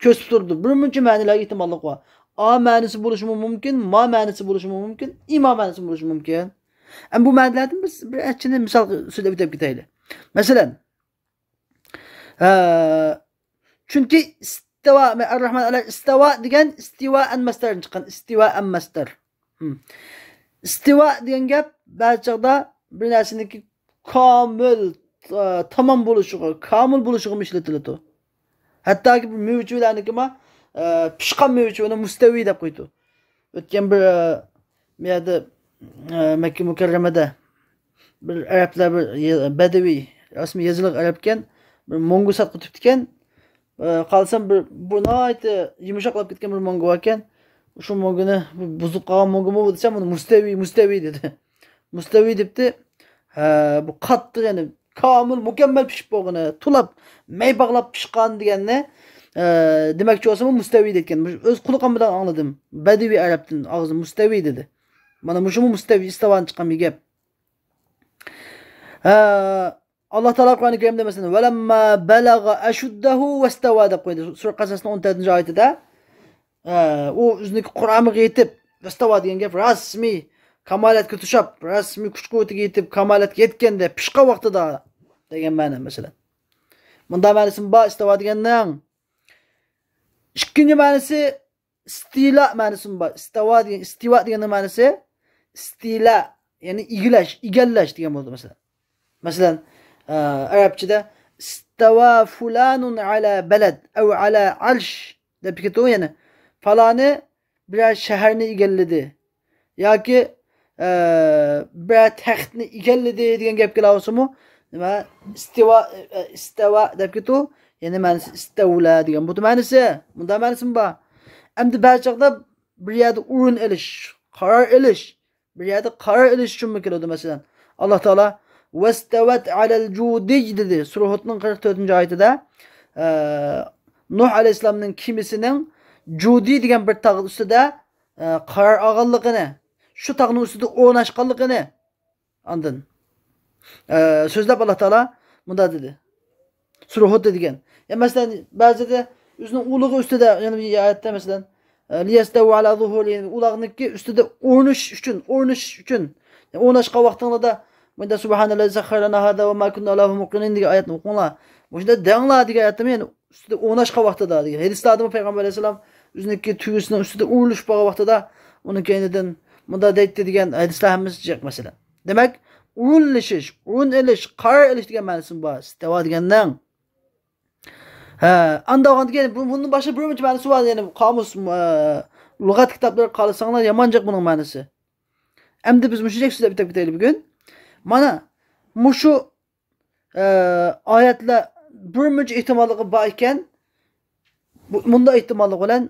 كۆرسىتىپ تۇرىدۇ. بىر مۇنچە مەنىلەرگە ئېھتىماللىق بار. ئا مەنىسى بولۇشىمۇ مۇمكىن، ما مەنىسى بولۇشىمۇ مۇمكىن، ئىما مەنىسى بولۇشى مۇمكىن. ئەمما بۇ مەنىلەردىن بىز بىر ئەچچىنى مىسال سۆزلەپ ئۆتۈپ كېتەيلى. مەسىلەن، ھە، چۈنكى ئىستىۋا، ئەر-رەھمان ئەلەل ئىستىۋا دېگەن ئىستىۋائەن مەسدەردىن چىققان، ئىستىۋائەن مەسدەر. ھىم. ئىستىۋا دېگەن گەپ بەزى چاغدا بىر نەرسىنىڭكى كامىل، ئە، تامام بولۇشىغا، كامىل بولۇشىغىمۇ ئىشلىتىلىدۇ. ھەتتاكى بىر مېۋە-چېۋىلەرنىڭكىمۇ، ئە، پىشقان مېۋە-چېۋىنى مۇستەۋى دەپ قويىدۇ. ئۆتكەن بىر، ئە، بۇ يەردە، ئە، مەككە مۇكەررەمەدە بىر ئەرەبلەر، بىر يە-، بەدىۋى، رەسمىي يېزىلىق ئەرەبكەن، بىر موڭگۇ ساتقا تۇرۇپتىكەن. ئە، قارىسام بىر، بۇ ناھايىتى يۇمشاقلاپ كەتكەن بىر موڭگۇ باركەن. شۇ موڭگۇنى، «بۇ بۇزۇلۇپ قالغان موڭگۇمۇ بۇ؟» دېسەم، ئۇنى «مۇستەۋى، مۇستەۋى» دېدى. مۇستەۋى دەپتۇ. ھە، بۇ قاتتىق، يەنى كامىل، مۇكەممەل پىشىپ بولغىنى، تۇلاپ، مەي باغلاپ پىشقان دېگەننى، ئە، دېمەكچى بولسىمۇ مۇستەۋى دەيدىكەن. مۇشۇ ئۆز قۇلىقىم بىلەن ئاڭلىدىم. بەدىۋى ئەرەبتىن ئاغزىدىن مۇستەۋى دېدى. مانا مۇشۇمۇ مۇستەۋى، ئىستىۋادىن چىققان بىر گەپ. ھە، ئاللا تائالا قۇرئانى كەرىمدە مەسىلەن، «ۋەلەمما بەلەغە ئەشۇددەھۇ ۋەستەۋا» دەپ قويدى. سۈرە قەسەسنىڭ ئون تۆتىنچى ئايىتىدە. ئە، ئۇ ئۆزىنىڭكى قۇرامىغا يېتىپ، ۋەستەۋا دېگەن گەپ رەسمىي كامالەتكە توشاپ، رەسمىي كۈچ-قۇۋۋىتىگە يېتىپ، كامالەتكە يەتكەندە، پىشقان ۋاقتىدا دېگەن مەنە، مەسىلەن. مۇنداق مەنىسىمۇ بار ئىستەۋا دېگەننىڭ. ئىككىنچى مەنىسى ئىستىلا مەنىسىمۇ بار. ئىستەۋا دېگەن، ئىستىۋا دېگەننىڭ مەنىسى ئىستىلا، يەنى ئىگىلەش، ئىگىلەش دېگەن بولىدۇ، مەسىلەن. مەسىلەن، ئە، ئەرەبچىدە «ئىستەۋا فۇلانۇن ئەلا بەلەد ئەۋ ئەلا ئەرش» دەپ كېتىدۇ، يەنى پالانى بىرەر شەھەرنى ئىگىلىدى ياكى، ئە، بىرەر تەختنى ئىگىلىدى دېگەن گەپ كېلىۋالسىمۇ، نېمە، ئىستىۋا، ئە، ئىستەۋا دەپ كېتىدۇ، يەنى مەنىسى ئىستەۋلە دېگەن بۇ مەنىسى. مۇنداق مەنىسىمۇ بار. ئەمدى بەزى چاغدا بىر يەردە ئورۇن ئېلىش، قارار ئېلىش، بىر يەردە قارار ئېلىش ئۈچۈنمۇ كېلىدۇ. مەسىلەن، ئاللا تائالا «ۋەستەۋەت ئەلەل جۇدىي» دېدى. سۈرە ھۇدنىڭ قىرىق تۆتىنچى ئايىتىدە، ئە، نۇھ ئەلەيھىسسالامنىڭ كېمىسىنىڭ جۇدىي دېگەن بىر تاغ ئۈستىدە، ئە، قارار ئالغانلىقىنى، شۇ تاغنىڭ ئۈستىدە ئورناشقانلىقىنى، ئاندىن، ئە، سۆزلەپ ئاللا تائالا مۇنداق دېدى. سۇرۇ ھۇددا دېگەن. يا مەسىلەن، بەزىدە ئۆزىنىڭ ئۇلىغى ئۈستىدە، يەنە بىر ئايەتتە مەسىلەن، ئە، لىيەستەۋۇ ئەلا زۇھۇرىھىم، ئۇلارنىڭكى ئۈستىدە ئورنىشىش ئۈچۈن، ئورنىشىش ئۈچۈن. يەنى ئورناشقان ۋاقتىڭلاردا، بۇندا سۇبھانەللەزى سەخخەرە لەنا ھازا ۋە ما كۇننا لەھۇ مۇقرىنىن دېگەن ئايەتنى ئوقۇڭلار. مۇشۇنداق دەڭلار دېگەن ئايەتتىمۇ، يەنى ئۈستىدە ئورناشقان ۋاقتىدا دېگەن. ھەدىسلەردىمۇ پەيغەمبەر ئەلەيھىسسالام ئۆزىنىڭكى تۈگىسىنىڭ ئۈستىدە ئورۇنلىشىپ بولغان ۋاقتىدا ئۇنىڭ كەينىدىن مۇنداق دەيتتى دېگەن ھەدىسلەر ھەممىسى جىق مەسىلە. دەمەك، ئورۇنلىشىش، ئورۇن ئېلىش، قارار ئېلىش دېگەن مەنىسىمۇ بار ئىستەۋا دېگەننىڭ. ھە، ئانداق بولغاندىكىن بۇ، بۇندىن باشقا بىر مۇنچە مەنىسى بار. يەنى قامۇس، ئە، لۇغەت كىتابلىرىغا قارىساڭلار يامان جىق بۇنىڭ مەنىسى. ئەمدى بىز مۇشۇنچە سۆزلەپ ئۆتۈپ كېتەيلى بۈگۈن. مانا مۇشۇ، ئە، ئايەتلەر بىر مۇنچە ئېھتىماللىقى بار ئىكەن، بۇ، مۇنداق ئېھتىماللىق بىلەن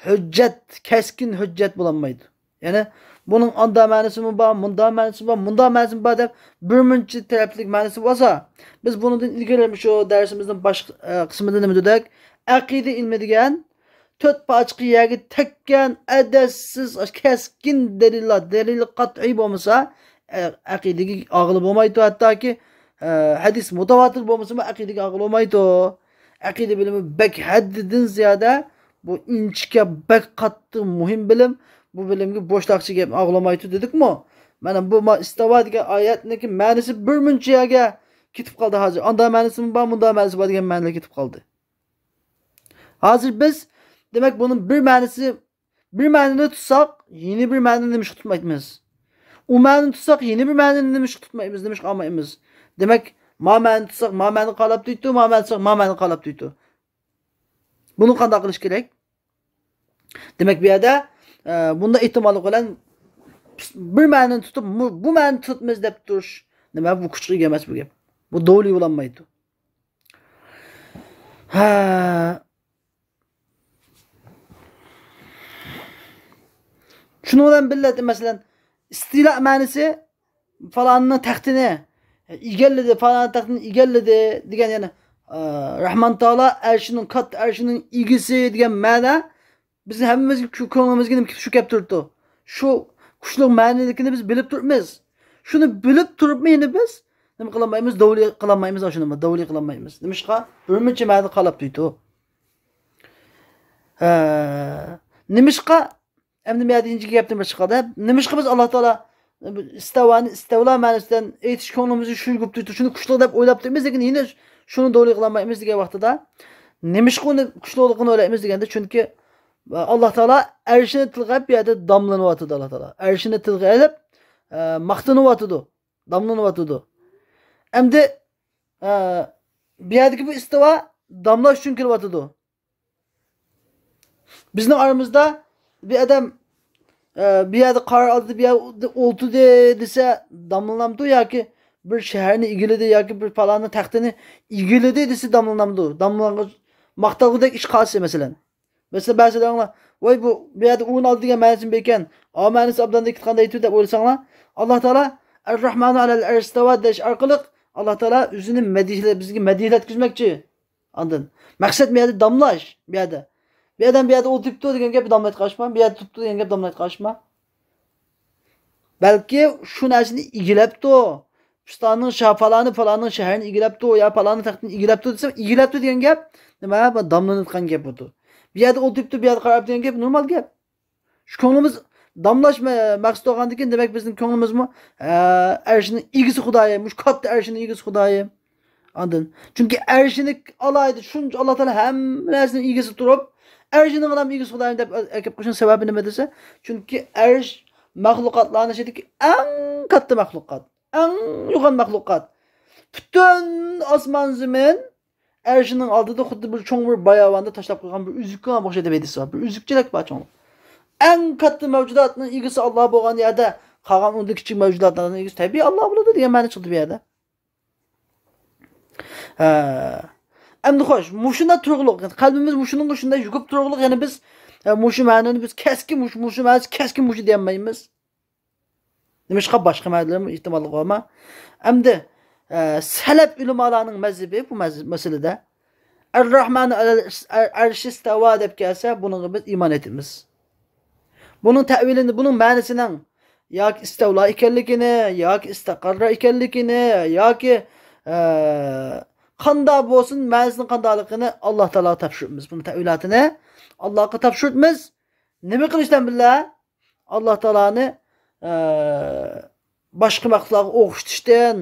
ھۆججەت، كەسكىن ھۆججەت بولالمايدۇ. يەنى بۇنىڭ ئاندا مەنىسىمۇ بار، مۇندا مەنىسىمۇ بار، مۇندا مەنىسىمۇ بار دەپ بىر مۇنچە تەرەپلىك مەنىسى بولسا، بىز بۇنىڭدىن ئىلگىرى مۇشۇ دەرسىمىزنىڭ باش، ئە، قىسمىدا نېمە دېدۇق؟ ئەقىدە ئىلمى دېگەن تۆت پارچىقى يەرگە تەگكەن، ئەدەتسىز كەسكىن دەلىللار، دەلىلى قەتئىي بولمىسا، ئە، ئەقىدىگە ئالغىلى بولمايدۇ. ھەتتاكى، ئە، ھەدىس مۇتەۋاتىر بولمىسىمۇ ئەقىدىگە ئالغىلى بولمايدۇ. ئەقىدە بىلىمى بەك ھەددىدىن زىيادە بۇ ئىنچىكە، بەك قاتتىق مۇھىم بىلىم. بۇ بىلىمگە بوشلاقچە گەپ ئاغلىمايتتى دېدۇقمۇ؟ مانا بۇ ما-، ئىستاۋا دېگەن ئايەتنىڭكى مەنىسى بىر مۇنچە يەرگە كېتىپ قالدى ھازىر. ئاندا مەنىسىمۇ بار، مۇندا مەنىسى بار دېگەن مەنىلەر كېتىپ قالدى. ھازىر بىز، دېمەك، بۇنىڭ بىر مەنىسى، بىر مەنىنى تۇتساق، يەنە بىر مەنىنى نېمىشقا تۇتمايمىز؟ ئۇ مەنىنى تۇتساق، يەنە بىر مەنىنى نېمىشقا تۇتمايمىز، نېمىشقا ئالمايمىز؟ دېمەك، ما مەنىنى تۇتساق، ما مەنە قالاپ تۇيتتۇ، ما مەنە تۇتساق، ما مەنە قالاپ تۇيتتۇ. بۇنى قانداق قىلىش كېرەك؟ دېمەك، بۇ يەردە، ئە، بۇنداق ئېھتىماللىق بىلەن بىر مەنىنى تۇتۇپ، بۇ، بۇ مەنىنى تۇتىمىز دەپ تۇرۇش، نېمە، بۇ كۈچكە ئىگە ئەمەس بۇ گەپ. بۇ دولى بولالمايدۇ. ھە. شۇنىڭ بىلەن بىللە، مەسىلەن، ئىستىلا مەنىسى پالاننىڭ تەختىنى ئىگىلىدى، پالان تەختىنى ئىگىلىدى دېگەن، يەنى، ئە، رەھمان تائالا ئەرشىنىڭ، كاتتا ئەرشىنىڭ ئىگىسى دېگەن مەنە بىز ھەممىمىزگە كۆ-، كۆڭلىمىزگە نېمە كېلىپ، شۇ كەپ تۇرۇپتۇ. شۇ كۈچلۈك مەنىلىكىنى بىز بىلىپ تۇرۇپمىز. شۇنى بىلىپ تۇرۇپمۇ يەنە بىز نېمە قىلالمايمىز؟ دولى قىلالمايمىز، ئاشۇنىمۇ دولى قىلالمايمىز. نېمىشقا؟ بىر مۇنچە مەنە قالاپ تۇيتۇ. ھە، نېمىشقا؟ ئەمدى مەدىنىچىگە گەپتىن بىر چىققاندا، نېمىشقا بىز ئاللا تائالا ئىستەۋانى ئىستەۋلا مەنىسى بىلەن ئېيتىش كۆڭلىمىزنى شۇ گۇپتۇ، شۇنى كۈچلۈك دەپ ئويلاپ تۇرىمىز، لېكىن يەنە شۇنى دولى قىلالمايمىز دېگەن ۋاقتىدا، نېمىشقا ئۇنى كۈچلۈكلۈكىنى ئويلايمىز دېگەندە، چۈنكى ئاللا تائالا ئەرشىنى تىلغا ئېلىپ، بۇ يەردە داملىنىۋاتىدۇ. ئاللا تائالا ئەرشىنى تىلغا ئېلىپ، ئە، ماختىنىۋاتىدۇ، داملىنىۋاتىدۇ. ئەمدى، ئە، بۇ يەردىكى بۇ ئىستىۋا داملاش ئۈچۈن كېلىۋاتىدۇ. بىزنىڭ ئارىمىزدا بىر ئادەم، ئە، بۇ يەردە قارار ئالدى، بۇ يەردە ئولتۇردى دېسە داملىنامدۇ ياكى بىر شەھەرنى ئىگىلىدى ياكى بىر پالاننىڭ تەختىنى ئىگىلىدى دېسە داملىنامدۇ؟ داملانغۇ-، ماختالغۇدەك ئىش قالسا، مەسىلەن. مەسىلەن، بەزىلەر ئاڭلا، ۋاي، بۇ، بۇ يەردە ئورۇن ئالدى دېگەن مەنىسىمۇ بار ئىكەن، ئا مەنىسى ئابدان كېتىدۇ دەيدۇ دەپ ئويلىساڭلار، ئاللا تائالا ئەر-راھمانۇ ئەلەل ئەرش ئىستەۋا دەش ئارقىلىق ئاللا تائالا ئۆزىنى مەدھىيە-، بىزگە مەدھىيە يەتكۈزمەكچى. ئاندىن مەقسەت بۇ يەردە داملاش، بۇ يەردە. بۇ ئادەم بۇ يەردە ئولتۇرۇپتۇ دېگەن گەپ داملايدىغان ئىشما؟ بۇ يەردە تۇرۇپتۇ دېگەن گەپ داملايدىغان ئىشما؟ بەلكى شۇ نەرسىنى ئىگىلەپتۇ. پۇستاننىڭ شا-، پالانى، پالاننىڭ شەھىرىنى ئىگىلەپتۇ يا پالاننىڭ تەختىنى ئىگىلەپتۇ دېسەم، ئىگىلەپتۇ دېگەن گەپ نېمە؟ بۇ داملىنىۋاتقان گەپ بۇ. بۇ يەردە ئولتۇرۇپتۇ، بۇ يەردە قاراپتۇ دېگەن گەپ نورمال گەپ. شۇ كۆڭلىمىز داملاش مە-، مەقسىتى بولغاندىكىن، دېمەك، بىزنىڭ كۆڭلىمىزمۇ، ھە، ئەرشىنىڭ ئىگىسى خۇدايىم، مۇشۇ كاتتا ئەرشىنىڭ ئىگىسى خۇدايىم. ئاندىن، چۈنكى ئەرشىنى ئالايدۇ، شۇنچە ئاللا تائالا ھەممە نەرسىنىڭ ئىگىسى تۇرۇپ، ئەرشىنىڭ ئىگىسى خۇدايىم دەپ ئەكەپ قويۇشنىڭ سەۋەبى نېمە دېسە، چۈنكى ئەرش مەخلۇقاتلارنىڭ ئىچىدىكى ئەڭ كاتتا مەخلۇقات، ئەڭ يوغان مەخلۇقات. پۈتۈن ئاسمان زېمىن ئەرشىنىڭ ئالدىدا خۇددى بىر چوڭ بىر باياۋاندا تاشلاپ قويغان بىر ئۈزۈككە ئوخشايدۇ دەيدۇ. بىر ئۈزۈكچىلىك بار چوڭلۇق. ئەڭ كاتتا مەۋجۇداتنىڭ ئىگىسى ئاللا بولغان يەردە قالغان ئۇندىن كىچىك مەۋجۇداتلارنىڭ ئىگىسى تەبىئىي ئاللا بولىدۇ دېگەن مەنە چىقتى بۇ يەردە. ھە. ئەمدى خوش، مۇشۇنداق تۇرغۇلۇق، قەلبىمىز مۇشۇنىڭغا شۇنداق يۈكۈپ تۇرغۇلۇق، يەنە بىز، ئە، مۇشۇ مەنىنى بىز كەسكىن مۇشۇ، مۇشۇ مەنىسى كەسكىن مۇشۇ دېيەلمەيمىز. نېمىشقا باشقا مەنىلەرمۇ ئېھتىماللىق بولما. ئەمدى، ئە، سەلەپ ئۆلىمالارنىڭ مەزھىپى بۇ مەز-، مەسىلىدە. ئەر-راھمانۇ ئەلەل ئەر-، ئەرشى ئىستەۋا دەپ كەلسە، بۇنىڭغا بىز ئىمان ئېيتىمىز. بۇنىڭ تەۋىلىنى، بۇنىڭ مەنىسىنىڭ ياكى ئىستەۋلا ئىكەنلىكىنى، ياكى ئىستەقەررە ئىكەنلىكىنى، ياكى، ئە، قانداق بولسۇن، مەنىسىنىڭ قانداقلىقىنى ئاللا تائالاغا تاپشۇرىمىز. بۇنى تەۋىلاتىنى ئاللاغا تاپشۇرىمىز. نېمە قىلىش بىلەن بىللە؟ ئاللا تائالانى، ئە، باشقا مەخلۇقلارغا ئوخشىتىشتىن،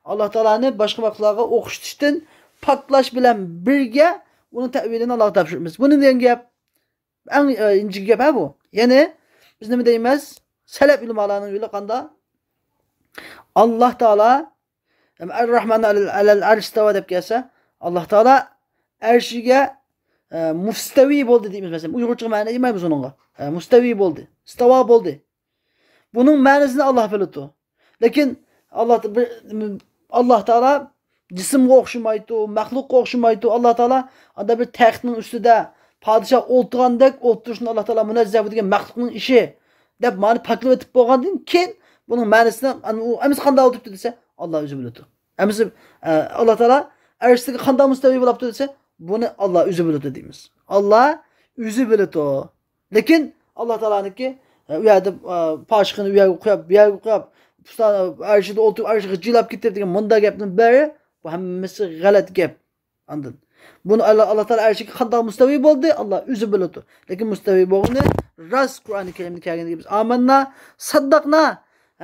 ئاللا تائالانى باشقا مەخلۇقلارغا ئوخشىتىشتىن پاكلاش بىلەن بىرگە ئۇنىڭ تەۋىلىنى ئاللاغا تاپشۇرىمىز. بۇ نېمە دېگەن گەپ؟ ئەڭ، ئە، ئىنچىكە گەپ ھە بۇ. يەنى بىز نېمە دەيمىز؟ سەلەپ ئۆلىمالارنىڭ يولى قانداق؟ ئاللا تائالا ئەر-راھمان ئەلەل، ئەلەل ئەرش ئىستاۋا دەپ كەلسە، ئاللا تائالا ئەرشىگە، ئە، مۇستەۋى بولدى دەيمىز مەسىلەن. ئۇيغۇرچىغا مەنە دېمەيمىز ئۇنىڭغا. ئە، مۇستەۋى بولدى. ئىستاۋا بولدى. بۇنىڭ مەنىسىنى ئاللا بىلىدۇ. لېكىن ئاللا تا-، بىر، ئاللا تائالا جىسىمغا ئوخشىمايدۇ، مەخلۇققا ئوخشىمايدۇ. ئاللا تائالا ئاندا بىر تەختنىڭ ئۈستىدە پادىشاھ ئولتۇرغاندەك ئولتۇرۇشنى ئاللا تائالا مۇنەززەھ، بۇ دېگەن مەخلۇقنىڭ ئىشى دەپ مانا پاكلىۋېتىپ بولغاندىن كېيىن بۇنىڭ مەنىسىنى، ئەمىسە ئەمىسە قانداق ئولتۇرۇپتۇ دېسە، ئاللا ئۆزى بىلىدۇ. ئەمىسە، ئە، ئاللا تائالا ئەرشىگە قانداق مۇستەۋى بولاپتۇ دېسە، بۇنى ئاللا ئۆزى بىلىدۇ دەيمىز. ئاللا ئۆزى بىلىدۇ. لېكىن ئاللا تائالانىڭكى، ئە، ئۇ يەردە، ئە، پاشىقىنى ئۇ يەرگە قويۇپ، بۇ يەرگە قويۇپ، ئۇستا ئەرشىدە ئولتۇرۇپ، ئەرشىگە جىلاپ كېتىپ دېگەن مۇنداق گەپنىڭ بارى، بۇ ھەممىسى غەلەت گەپ. ئاندىن بۇنى ئاللا، ئاللا تائالا ئەرشىگە قانداق مۇستەۋى بولدى، ئاللا ئۆزى بىلىدۇ. لېكىن مۇستەۋى بولغىنى راست، قۇرئانى كەرىمدە كەلگەندىكى بىز ئامەننا، سەددەقنا،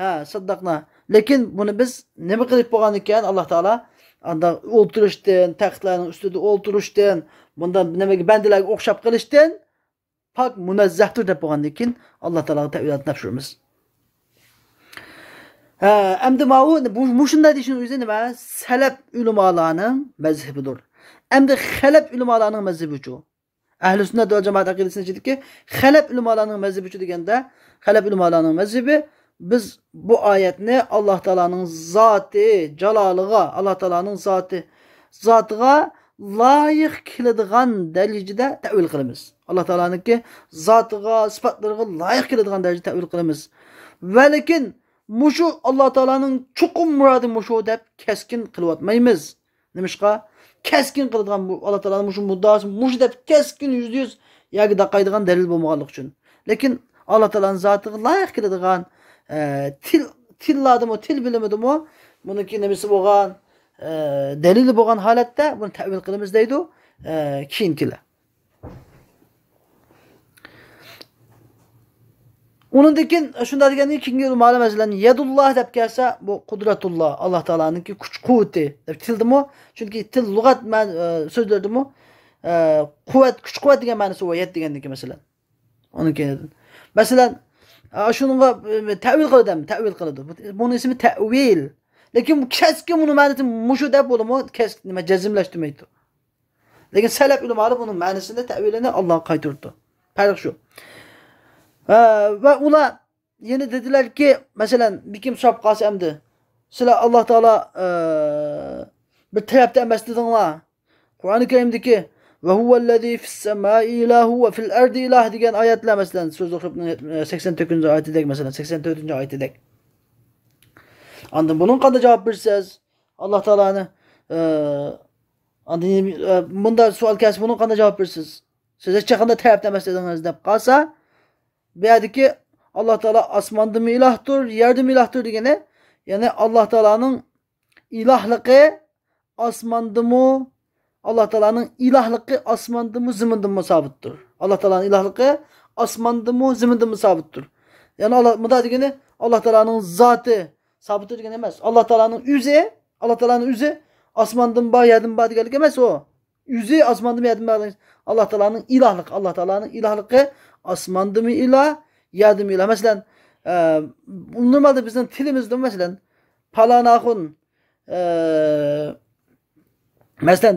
ھە، سەددەقنا. لېكىن بۇنى بىز نېمە قىلىپ بولغان ئىكەن، ئاللا تائالا ئاندا ئولتۇرۇشتىن، تەختلەرنىڭ ئۈستىدە ئولتۇرۇشتىن، بۇنداق نېمىگە، بەندىلەرگە ئوخشاپ قېلىشتىن پاك، مۇنەززەھتۇر دەپ بولغاندىن كېيىن، ئاللا تائالاغا تەۋھىدنى تاپشۇرىمىز. ھە، ئەمدى ماۋۇ، بۇ، مۇشۇنداق دېيىشنىڭ ئۆزى نېمە؟ سەلەپ ئۆلىمالارنىڭ مەزھىپىدۇر. ئەمدى خەلەپ ئۆلىمالارنىڭ مەزھىپىچۇ؟ ئەھلى سۈننەت ۋە جامائەت ئەقىدىسىنىڭ ئىچىدىكى خەلەپ ئۆلىمالارنىڭ مەزھىپىچۇ دېگەندە، خەلەپ ئۆلىمالارنىڭ مەزھىپى، بىز بۇ ئايەتنى ئاللا تائالانىڭ زاتى جالالىغا، ئاللا تائالانىڭ زاتى زاتىغا لايىق كېلىدىغان دەرىجىدە تەئۋىل قىلىمىز. ئاللا تائالانىڭكى زاتىغا، سۈپەتلىرىغا لايىق كېلىدىغان دەرىجىدە تەئۋىل قىلىمىز. ۋە لېكىن مۇشۇ ئاللا تائالانىڭ چوقۇم مۇرادى مۇشۇ دەپ كەسكىن قىلىۋاتمايمىز. نېمىشقا؟ كەسكىن قىلىدىغان بۇ ئاللا تائالانىڭ مۇشۇ مۇددىئاسى مۇشۇ دەپ كەسكىن يۈزدە يۈز يەرگە داقايدىغان دەلىل بولمىغانلىقى ئۈچۈن. لېكىن ئاللا تائالانىڭ زاتىغا لايىق كېلىدىغان، ئە، تىل، تىللاردىمۇ، تىل بىلىمىدىمۇ بۇنىڭكى نېمىسى بولغان، ئە، دەلىلى بولغان ھالەتتە بۇنى تەئۋىل قىلىمىز دەيدۇ، ئە، كېيىنكىلەر. ئۇنىڭدىن كېيىن شۇنداق دېگەندىن كېيىنكى ئۆلىمالار، مەسىلەن، يەدۇللا دەپ كەلسە، بۇ قۇدرەتۇللا، ئاللا تائالانىڭكى كۈچ قۇۋۋىتى دەپ تىلدىمۇ، چۈنكى تىل لۇغەت مەن-، ئە، سۆزلىرىدىمۇ، ئە، قۇۋۋەت، كۈچ قۇۋۋەت دېگەن مەنىسى بار، يەد دېگەندىكى، مەسىلەن. ئۇنىڭ كېيىن، مەسىلەن، ئە، شۇنىڭغا، ئە، تەئۋىل قىلىدۇ، تەئۋىل قىلىدۇ. بۇ، بۇنىڭ ئىسمى تەئۋىل. لېكىن بۇ كەسكىن بۇنىڭ مەنىسى مۇشۇ دەپ بولىمۇ؟ كەسكىن نېمە جەزملەشتۈرمەيدۇ. لېكىن سەلەپ ئۆلىمالار بۇنىڭ مەنىسىنى، تەئۋىلىنى ئاللاغا قايتۇرۇپتۇ. پەرق شۇ. ھە، ۋە ئۇلار يەنە دېدىلەركى، مەسىلەن، بىر كىم سوراپ قالسا ئەمدى، سىلەر ئاللا تائالا، ئە، بىر تەرەپتە ئەمەس دېدىڭلار. قۇرئانى كەرىمدىكى «ۋە ھۇۋەللەزى فىسسەمائى ئىلاھۇ ۋە فىل ئەردى ئىلاھ» دېگەن ئايەتلەر، مەسىلەن، سۈرە زۇخرۇفنىڭ سەكسەن تۆتىنچى ئايىتىدەك، مەسىلەن، سەكسەن تۆتىنچى ئايىتىدەك. ئاندىن بۇنىڭغا قانداق جاۋاب بېرىسىز؟ ئاللا تائالانى، ئە، ئاندىن، ئە، مۇنداق سوئال كەلسە، بۇنىڭغا قانداق جاۋاب بېرىسىز؟ سىز ھېچقانداق تەرەپتە ئەمەس دېدىڭىز دەپ قالسا، بۇ يەردىكى ئاللا تائالا ئاسماندىمۇ ئىلاھتۇر، يەردىمۇ ئىلاھتۇر دېگىنى، يەنى ئاللا تائالانىڭ ئىلاھلىقى ئاسماندىمۇ، ئاللا تائالانىڭ ئىلاھلىقى ئاسماندىمۇ، زېمىندىمۇ سابىتتۇر. ئاللا تائالانىڭ ئىلاھلىقى ئاسماندىمۇ، زېمىندىمۇ سابىتتۇر. يەنى ئاللا، مۇنداق دېگىنى، ئاللا تائالانىڭ زاتى سابىتتۇر دېگەن ئەمەس. ئاللا تائالانىڭ ئۆزى، ئاللا تائالانىڭ ئۆزى ئاسماندىمۇ بار، يەردىمۇ بار دېگەنلىك ئەمەس ئۇ. ئۆزى ئاسماندىمۇ، يەردىمۇ بار دېگەن. ئاللا تائالانىڭ ئىلاھلىقى، ئاللا تائالانىڭ ئىلاھلىقى ئاسماندىمۇ ئىلاھ، يەردىمۇ ئىلاھ. مەسىلەن، ئە، نورمالدا بىزنىڭ تىلىمىزدىمۇ، مەسىلەن، پالان ئاخۇن، ئە، مەسىلەن،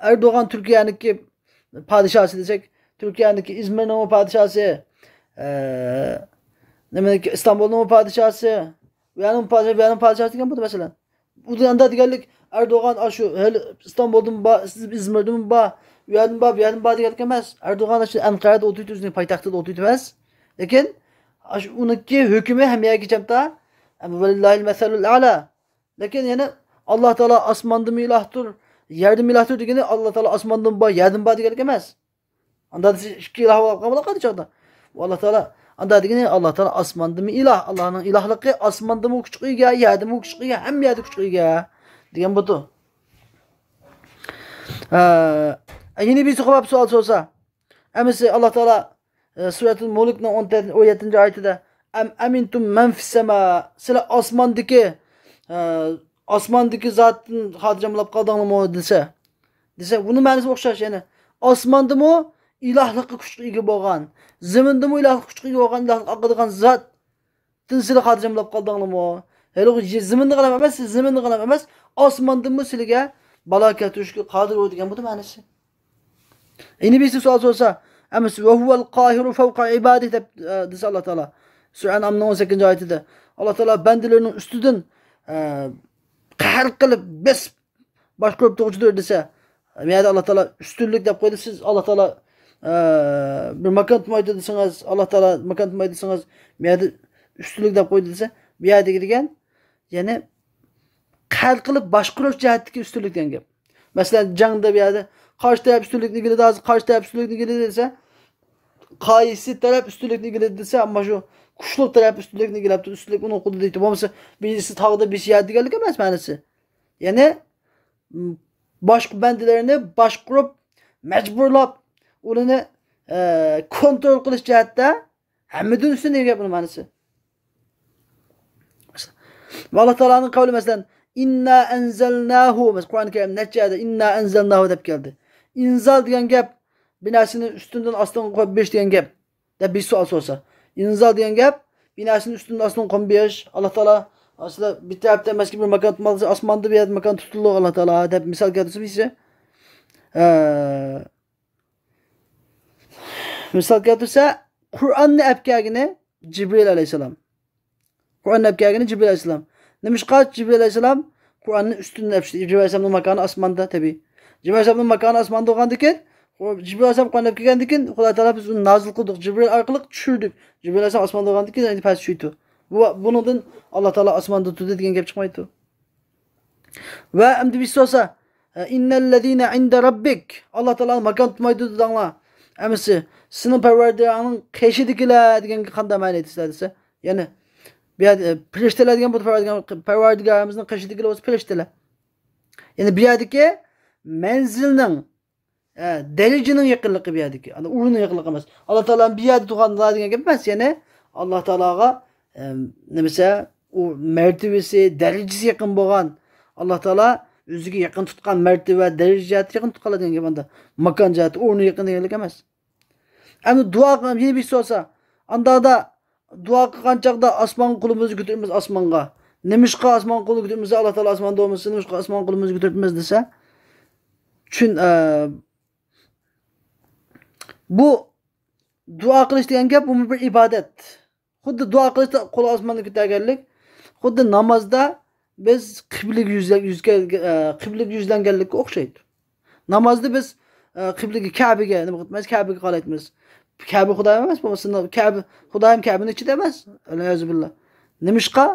ئەردوغان تۈركىيەنىڭكى پادىشاھسى دېسەك، تۈركىيەنىڭكى ئىزمىرنىڭمۇ پادىشاھسى، ئە، نېمىنىڭكى، ئىستانبۇلنىڭمۇ پادىشاھسى، بۇ يەرنىڭ پادىشاھى، بۇ يەرنىڭ پادىشاھى دېگەن بۇ، مەسىلەن. ئۇ ئاندا دېگەنلىك، ئەردوغان ئاشۇ ھېلى ئىستانبۇلدىمۇ بار، ئىزمىردىمۇ بار، ئۇ يەردىمۇ بار، بۇ يەردىمۇ بار دېگەنلىك ئەمەس. ئەردوغان ئاشۇ ئەنقەرەدە ئولتۇرۇۋېتىدۇ، ئۆزىنىڭ پايتەختىدە ئولتۇرۇۋېتىدۇ ئەمەس. لېكىن ئاشۇ ئۇنىڭكى ھۆكمى ھەممە يەرگە چەمتا، ۋەلىللاھىل مەسەلۇل ئەلا. لېكىن يەنە ئاللا تائالا ئاسماندىمۇ ئىلاھتۇر، يەردىمۇ ئىلاھتۇر دېگىنى ئاللا تائالا ئاسماندىمۇ بار، يەردىمۇ بار دېگەنلىك ئەمەس. ئاندا دېسە ئىككى ئىلاھ بولۇپ قالمىدۇ قانداق چاغدا؟ ئۇ ئاللا تائالا، ئاندا دېگىنى ئاللا تائالا ئاسماندىمۇ ئىلاھ، ئاللانىڭ ئىلاھلىقى ئاسماندىمۇ كۈچقە ئىگە، يەردىمۇ كۈچقە ئىگە، ھەممە يەردە كۈچقە ئىگە دېگەن بۇدۇر. ھە، يەنە بىرسى قويۇپ سوئال سورىسا، ئەمىسە ئاللا تائالا، ئە، سۈرەتۇل مۇلكنىڭ ئون تۆت، ئون يەتتىنچى ئايىتىدە، «ئەم ئەمىنتۇم مەن فىسسەما»، سىلەر ئاسماندىكى، ئە، ئاسماندىكى زاتتىن خاتىرجەم بولاپ قالدىڭلارمۇ دېسە، دېسە، بۇنىڭ مەنىسى ئوخشاش، يەنى ئاسماندىمۇ ئىلاھلىققا كۈچكە ئىگە بولغان، زېمىندىمۇ ئىلاھلىققا كۈچكە ئىگە بولغان، ئىلاھلىققا ئاقىدىغان زات دىن سىلى خاتىرجەم بولاپ قالدىڭلارمۇ؟ ھېلىقى يە-، زېمىننى غەلەم ئەمەس، سىز زېمىننى غەلەم ئەمەس، ئاسماندىنمۇ سىلىگە بالا كەلتۈرۈشكە قادىر بولىدىكەن، بۇ مەنىسى. يەنە بىرسى سوئال سورىسا، ئەمىسە، «ۋەھۇۋەل قاھىرۇ فەۋقە ئىبادىھ» دەپ، ئە، دېسە ئاللا تائالا. سۈرە ئەنئامنىڭ ئون سەككىزىنچى ئايىتىدە. ئاللا تائالا بەندىلىرىنىڭ ئۈستىدىن، ئە، قەھەر قىلىپ، بېسىپ، باشقۇرۇپ تۇرغۇچىدۇر دېسە، بۇ يەردە ئاللا تائالا ئۈستۈنلۈك دەپ قويدى. سىز ئاللا تائالا، ئە، بىر ماكان تۇتمايدۇ دېسىڭىز، ئاللا تائالا ماكان تۇتمايدۇ دېسىڭىز، بۇ يەردە ئۈستۈنلۈك دەپ قويدى دېسە، بۇ يەردىكى دېگەن، يەنى قەھەر قىلىپ باشقۇرۇش جەھەتتىكى ئۈستۈنلۈك دېگەن گەپ. مەسىلەن، جەڭدە بۇ يەردە قارشى تەرەپ ئۈستۈنلۈكنى ئىگىلىدى، ھازىر قارشى تەرەپ ئۈستۈنلۈكنى ئىگىلىدى دېسە، قايسى تەرەپ ئۈستۈنلۈكنى ئىگىلىدى دېسە، ئەمما شۇ كۈچلۈك تەرەپ ئۈستۈنلۈكنى ئىگىلەپتۇ، ئۈستۈنلۈك ئۇنىڭ قولىدا دەيدۇ. بولمىسا، بىرسى تاغدا، بىرسى يەردە دېگەنلىك ئەمەس مەنىسى. يەنى، م، باشقا بەندىلەرنى باشقۇرۇپ، مەجبۇرلاپ، ئۇلارنى، ئە، كونترول قىلىش جەھەتتە ھەممىدىن ئۈستۈن دېگەن گەپنىڭ مەنىسى. ۋە ئاللا تائالانىڭ قەۋلى، مەسىلەن، «ئىننا ئەنزەلناھۇ»، مەسىلەن، قۇرئان كەرىم نەچچە يەردە «ئىننا ئەنزەلناھۇ» دەپ كەلدى. ئىنزال دېگەن گەپ، بىر نەرسىنى ئۈستۈندىن ئاستىغا قويۇپ بېرىش دېگەن گەپ. دەپ بىر سوئال سورىسا، ئىنزال دېگەن گەپ، بىر نەرسىنى ئۈستۈندىن ئاستىغا قويۇپ بېرىش. ئاللا تائالا ئەسلى بىر تەرەپتە ئەمەسكى بىر ماكان تۇتماقچى، ئاسماندا بىر يەردە ماكان تۇتۇلىدۇ ئاللا تائالا دەپ مىسال كەلتۈرسە بىرسى. ئە، مىسال كەلتۈرسە، قۇرئاننى ئەپ كەلگىنى جىبرىل ئەلەيھىسسالام. قۇرئاننى ئەپ كەلگىنى جىبرىل ئەلەيھىسسالام. نېمىشقا جىبرىل ئەلەيھىسسالام قۇرئاننى ئۈستۈندىن ئەپ چىقتى؟ جىبرىل ئەلەيھىسسالامنىڭ ماكانى ئاسماندا، تەبىئىي. جىبرىل ئەلەيھىسسالامنىڭ ماكانى ئاسماندا بولغاندىن كېيىن، جىبرىل ئەلەيھىسسالام قۇرئان ئەپ كەلگەندىن كېيىن، خۇدا تائالا بىز ئۇنى نازىل قىلدۇق، جىبرىل ئارقىلىق چۈشۈردۇق. جىبرىل ئەلەيھىسسالام ئاسماندا بولغاندىن كېيىن، ئەمدى پەس چۈشۈيدۇ. بۇ، بۇنىڭدىن ئاللا تائالا ئاسماندا تۇردى دېگەن گەپ چىقمايدۇ. ۋە ئەمدى بىر سورىسا، ئىننەللەزىنە ئىندە رەببىك، ئاللا تائالا ماكان تۇتمايدۇ دېدىڭلار. ئەمىسە، سېنىڭ پەرۋەردىگارىڭنىڭ قېشىدىكىلەر دېگەنگە قانداق مەنە ئېيتىسىلەر دېسە، يەنى، بۇ يەردە، ئە، پەرىشتىلەر دېگەن بۇ پەرۋەردىگار-، پەرۋەردىگارىمىزنىڭ قېشىدىكىلەر بولسا پەرىشتىلەر. يەنى بۇ يەردىكى مەنزىلنىڭ، ئە، دەرىجىنىڭ يېقىنلىقى بۇ يەردىكى. ئانا ئورنىنىڭ يېقىنلىقى ئەمەس. ئاللا تائالا بۇ يەردە تۇرغانلار دېگەن گەپ ئەمەس. يەنى ئاللا تائالاغا، ئە، نېمىسە، ئۇ مەرتىۋىسى، دەرىجىسى يېقىن بولغان، ئاللا تائالا ئۆزىگە يېقىن تۇتقان، مەرتىۋە، دەرىجە جەھەتتە يېقىن تۇتقانلار دېگەن گەپ ئاندا. ماكان جەھەتتە، ئورنى يېقىن دېگەنلىك ئەمەس. ئەمدى دۇئا قىلغان، يەنە بىر سورىسا، ئانداقتا دۇئا قىلغان چاغدا ئاسمانغا قولىمىزنى كۆتۈرىمىز، ئاسمانغا. نېمىشقا ئاسمانغا قولىنى كۆتۈرمىسە، ئاللا تائالا ئاسماندا بولمىسا، نېمىشقا ئاسمانغا قولىمىزنى كۆتۈرتىمىز دېسە، چۈن-، ئە، بۇ دۇئا قىلىش دېگەن گەپ، بۇمۇ بىر ئىبادەت. خۇددى دۇئا قىلىشتا قول ئاسمانغا كۆتەرگەنلىك، خۇددى نامازدا بىز قىبلىگە يۈزلە-، يۈزگە-، ئە، قىبلىگە يۈزلەنگەنلىككە ئوخشايدۇ. نامازدا بىز، ئە، قىبلىگە، كەبىگە، نېمە قىلىمىز؟ كەبىگە قارايتىمىز. كەبە خۇدا ئەمەس، بولمىسا كەبە، خۇدا ھەم كەبىنىڭ ئىچىدە ئەمەس. ۋەلئىيازۇ بىللا. نېمىشقا؟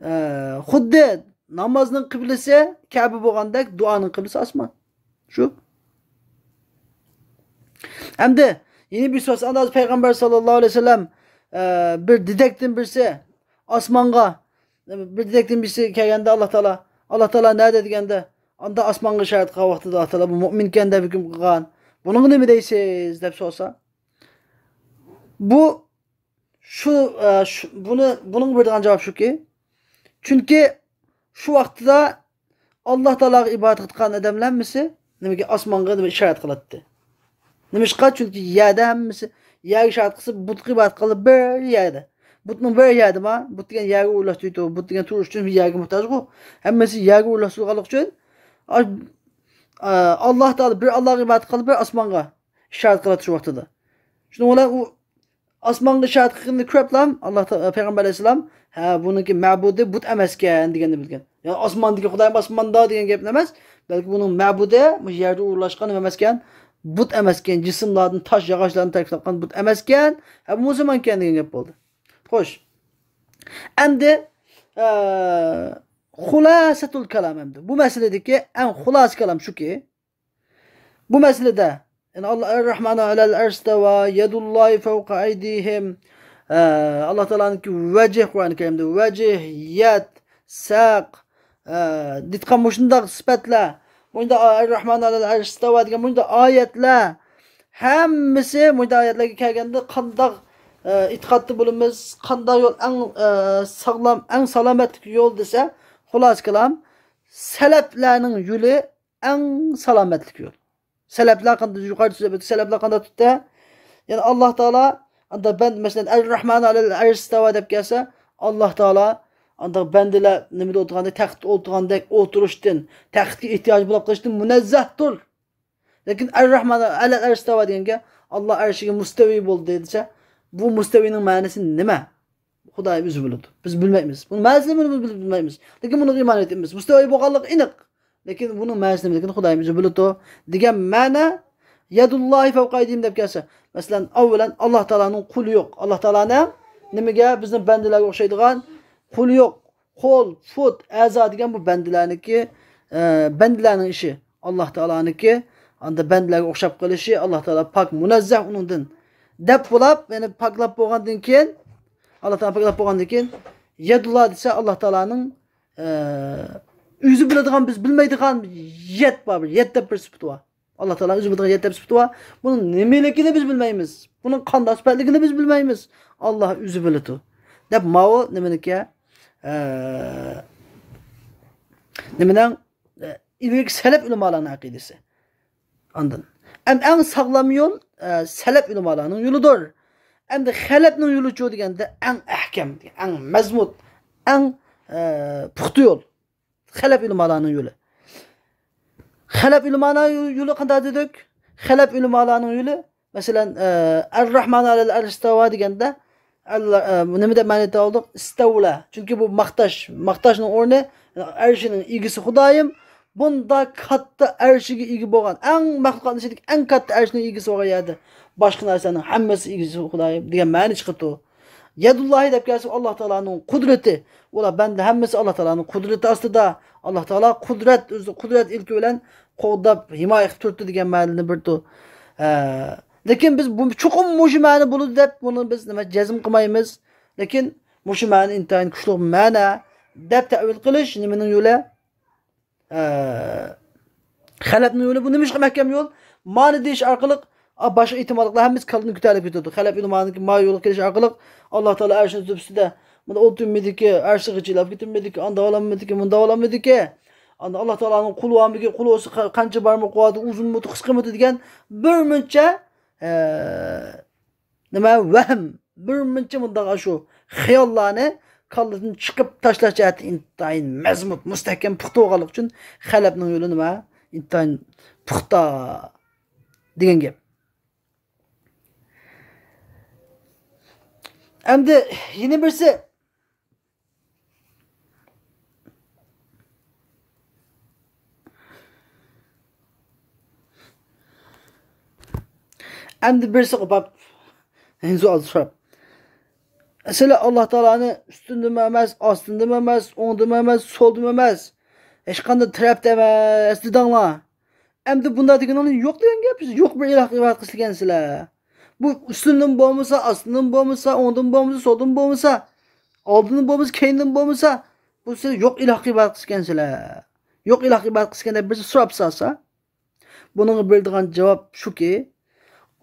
ئە، خۇددى نامازنىڭ قىبلىسى كەبە بولغاندەك، دۇئانىڭ قىبلىسى ئاسمان. شۇ. ئەمدى يەنە بىر سورىسا، ئاندىن پەيغەمبەر ساللاللاھۇ ئەلەيھى ۋەسەللەم، ئە، بىر دېدەكتىن بىرسى ئاسمانغا، بىر دېدەكتىن بىرسى كەلگەندە، ئاللا تائالا، ئاللا تائالا نەدە دېگەندە، ئاندا ئاسمانغا ئىشارەت قىلغان ۋاقتىدا ئاللا تائالا بۇ مۆمىنكەن دەپ ھۆكۈم قىلغان. بۇنىڭغا نېمە دەيسىز دەپ سورىسا، بۇ شۇ، ئە، شۇ، بۇنى، بۇنىڭغا بېرىدىغان جاۋاب شۇكى، چۈنكى شۇ ۋاقتىدا ئاللا تائالاغا ئىبادەت قىلىدىغان ئادەملەر ھەممىسى نېمىگە، ئاسمانغا نېمە ئىشارەت قىلاتتى. نېمىشقا؟ چۈنكى يەردە ھەممىسى يەرگە ئىشارەت قىلسا، بۇتقا ئىبادەت قىلىدۇ بىر يەردە. بۇتنىڭ بىر يەردىما، بۇت دېگەن يەرگە ئورۇنلاشتۇرۇلىدۇ. بۇت دېگەن تۇرۇش ئۈچۈن يەرگە موھتاجغۇ. ھەممىسى يەرگە ئورۇنلاشتۇرۇلغانلىقى ئۈچۈن، ئا-، ئا-، ئاللا تائالا بىر ئاللاغا ئىبادەت قىلىدۇ، بىر ئاسمانغا ئىشارەت قىلاتتى شۇ ۋاقتىدا. شۇنىڭ بىلەن ئۇ ئاسمانغا ئىشارەت قىلغىنىنى كۆرۈپلا ئاللا تا-، پەيغەمبەر ئەلەيھىسسالام، ھە، بۇنىڭكى مەبۇدى بۇت ئەمەسكەن دېگەننى بىلگەن. يەنى ئاسماندىكى خۇدايىم ئاسماندا دېگەن گەپنى ئەمەس، بەلكى بۇنىڭ مەبۇدى مۇشۇ يەردە ئورۇنلاشقان نېمە ئەمەسكەن، بۇت ئەمەسكەن، جىسىملاردىن، تاش، ياغاچلاردىن تەركىب تاپقان بۇت ئەمەسكەن، ھە، بۇ مۇسۇلمانكەن دېگەن گەپ بولدى. خوش. ئەمدى، ئە، خۇلاسەتۇل كالام ئەمدى. بۇ مەسىلىدىكى ئەڭ خۇلاسە كالام شۇكى، بۇ مەسىلىدە، يەنى ئاللا، ئەر-رەھمانۇ ئەلەل ئەرشىستەۋا، يەدۇللاھى فەۋقە ئەيدىھىم. ئە، ئاللا تائالانىڭكى ۋەجىھ، قۇرئان كەرىمدە ۋەجىھ، يەد، سەق، ئە، دېيىتقان مۇشۇنداق سۈپەتلەر، مۇشۇنداق ئەر-رەھمان ئەلەل ئەرش ئىستەۋا دېگەن مۇشۇنداق ئايەتلەر، ھەممىسى مۇشۇنداق ئايەتلەرگە كەلگەندە قانداق، ئە، ئېتىقادتا بولىمىز، قانداق يول ئەڭ، ئە، ساغلام، ئەڭ سالامەتلىك يول دېسە، خۇلاسە كالام، سەلەپلەرنىڭ يولى ئەڭ سالامەتلىك يول. سەلەپلەر قانداق، يۇقىرىدا سۆزلەپ ئۆتتۇق، سەلەپلەر قانداق تۇتتى؟ يەنى ئاللا تائالا ئاندا بەندە، مەسىلەن، ئەر-رەھمان ئەلەل ئەرش ئىستەۋا دەپ كەلسە، ئاللا تائالا ئاندا بەندىلەر نېمىدە ئولتۇرغاندەك، تەختتە ئولتۇرغاندەك ئولتۇرۇشتىن، تەختكە ئېھتىياجى بولۇپ قېلىشتىن مۇنەززەھتۇر. لېكىن ئەر-رەھمان ئەلەل ئەرش ئىستەۋا دېگەنگە، ئاللا ئەرشىگە مۇستەۋى بولدى دېسە، بۇ مۇستەۋىنىڭ مەنىسى نېمە؟ خۇدايىم ئۆزى بىلىدۇ. بىز بىلمەيمىز. بۇنىڭ مەنىسىنى بىز بىلمەيمىز. لېكىن بۇنىڭغا ئىمان ئېيتىمىز. مۇستەۋى بولغانلىقى ئېنىق. لېكىن بۇنىڭ مەنىسى نېمىلىكىنى خۇدايىم ئۆزى بىلىدۇ. دېگەن مەنە، يەدۇللاھى فەۋقە ئەيدىھىم دەپ كەلسە. مەسىلەن، ئەۋۋەلەن، ئاللا تائالانىڭ قولى يوق. ئاللا تائالانىڭ نېمىگە، بىزنىڭ بەندىلەرگە ئوخشايدىغان قولى يوق. قول، پۇت، ئەزا دېگەن بۇ بەندىلەرنىڭكى، ئە، بەندىلەرنىڭ ئىشى. ئاللا تائالانىڭكى ئاندا بەندىلەرگە ئوخشاپ قېلىشى، ئاللا تائالا پاك، مۇنەززەھ ئۇنىڭدىن. دەپ بولاپ، يەنى پاكلاپ بولغاندىن كېيىن، ئاللا تائالا پاكلاپ بولغاندىن كېيىن، يەدۇللا دېسە، ئاللا تائالانىڭ، ئە، ئۆزى بىلىدىغان، بىز بىلمەيدىغان يەت بار، بىر يەت دەپ بىر سۈپىتى بار. ئاللا تائالا ئۆزى بىلىدىغان يەت دەپ سۈپىتى بار. بۇنىڭ نېمىلىكىنى بىز بىلمەيمىز. بۇنىڭ قانداق سۈپەتلىكىنى بىز بىلمەيمىز. ئاللا ئۆزى بىلىدۇ. دەپ ماۋۇ نېمىنىكى، ئە، نېمىنىڭ، ئە، ئىلگىرىكى سەلەپ ئۆلىمالارنىڭ ئەقىدىسى. ئاندىن. ئەم-، ئەڭ ساغلام يول، ئە، سەلەپ ئۆلىمالارنىڭ يولىدۇر. ئەمدى خەلەپنىڭ يولىچۇ دېگەندە ئەڭ ئەھكەم، ئەڭ مەزمۇت، ئەڭ، ئە، پۇختا يول. خەلەپ ئۆلىمالارنىڭ يولى. خەلەپ ئۆلىمالارنىڭ يولى قانداق دېدۇق؟ خەلەپ ئۆلىمالارنىڭ يولى، مەسىلەن، ئە، ئەر-رەھمان ئەلەل ئەرش ئىستەۋا دېگەندە، ئەللا-، ئە، نېمە دەپ مەنە ئېيتىۋالدۇق؟ ئىستەۋلە. چۈنكى بۇ ماختاش، ماختاشنىڭ ئورنى، ئەرشىنىڭ ئىگىسى خۇدايىم. بۇنداق كاتتا ئەرشىگە ئىگە بولغان، ئەڭ مەخلۇقاتنىڭ ئىچىدىكى ئەڭ كاتتا ئەرشنىڭ ئىگىسى بولغان يەردە باشقا نەرسىنىڭ ھەممىسى ئىگىسى خۇدايىم دېگەن مەنە چىقىدۇ. يەدۇللاھى دەپ كەلسە، ئاللا تائالانىڭ قۇدرىتى. ئۇلار بەندە ھەممىسى ئاللا تائالانىڭ قۇدرىتى ئاستىدا. ئاللا تائالا قۇدرەت، ئۆزى قۇدرەت ئىلكى بىلەن قوغداپ، ھىمايە قىلىپ تۇرۇپتۇ دېگەن مەنىنى بېرىدۇ. ھە. لېكىن بىز بۇ، چوقۇم مۇشۇ مەنە بولىدۇ دەپ، بۇنى بىز نېمە، جەزم قىلمايمىز. لېكىن مۇشۇ مەنە ئىنتايىن كۈچلۈك مەنە دەپ تەئۋىل قىلىش نېمىنىڭ يولى؟ ئە، خەلەپنىڭ يولى بۇ نېمىشقا مەھكەم يول؟ مانا دېيىش ئارقىلىق، ئا، باشقا ئېھتىماللىقلار ھەممىسى كاللىدىن كۆتەرىلىپ كېتىدۇ. خەلەپ ئۆلىمالارنىڭكى ما يولغا كېلىش ئارقىلىق، ئاللا تائالا ئەرشىنىڭ تۆپىسىدە مانا ئولتۇرمىدىكى، ئەرشىگە غىچىرلاپ كېتەلمىدىكى، ئانداق بولالمىدىكى، مۇنداق بولالمىدىكى، ئاندىن ئاللا تائالانىڭ قولى بارمىكى، قولى بولسا قا-، قانچە بارمۇ، قۇۋۋىتى ئۇزۇنمۇ، قىسقىمۇ دېگەن بىر مۇنچە، ئە، نېمە، ۋەھىم، بىر مۇنچە مۇنداق ئاشۇ خىياللارنى كاللىدىن چىقىپ تاشلاش جەھەتتە ئىنتايىن مەزمۇت، مۇستەھكەم، پۇختا بولغانلىقى ئۈچۈن خەلەپنىڭ يولى نېمە؟ ئىنتايىن پۇختا دېگەن گەپ. ئەمدى يەنە بىرسى، ئەمدى بىرسى قوپاپ، سوئال سوراپ، سىلەر ئاللا تائالانى ئۈستۈندىمۇ ئەمەس، ئاستىندىمۇ ئەمەس، ئوڭدىمۇ ئەمەس، سولدىمۇ ئەمەس، ھېچقانداق تەرەپتە ئەمەس دېدىڭلار. ئەمدى بۇنداق دېگىنىڭلار يوق دېگەن گەپ، يوق بىر ئىلاھقا ئىبادەت قىلىدىكەنسىلەر. بۇ ئۈستۈندىن بولمىسا، ئاستىندىن بولمىسا، ئوڭدىن بولمىسا، سولدىن بولمىسا، ئالدىندىن بولمىسا، كەينىدىن بولمىسا، بۇ سىلەر يوق ئىلاھقا ئىبادەت قىلىدىكەنسىلەر. يوق ئىلاھقا ئىبادەت قىلىدىكەن دەپ بىرسى سوراپ سالسا، بۇنىڭغا بېرىدىغان جاۋاب شۇكى،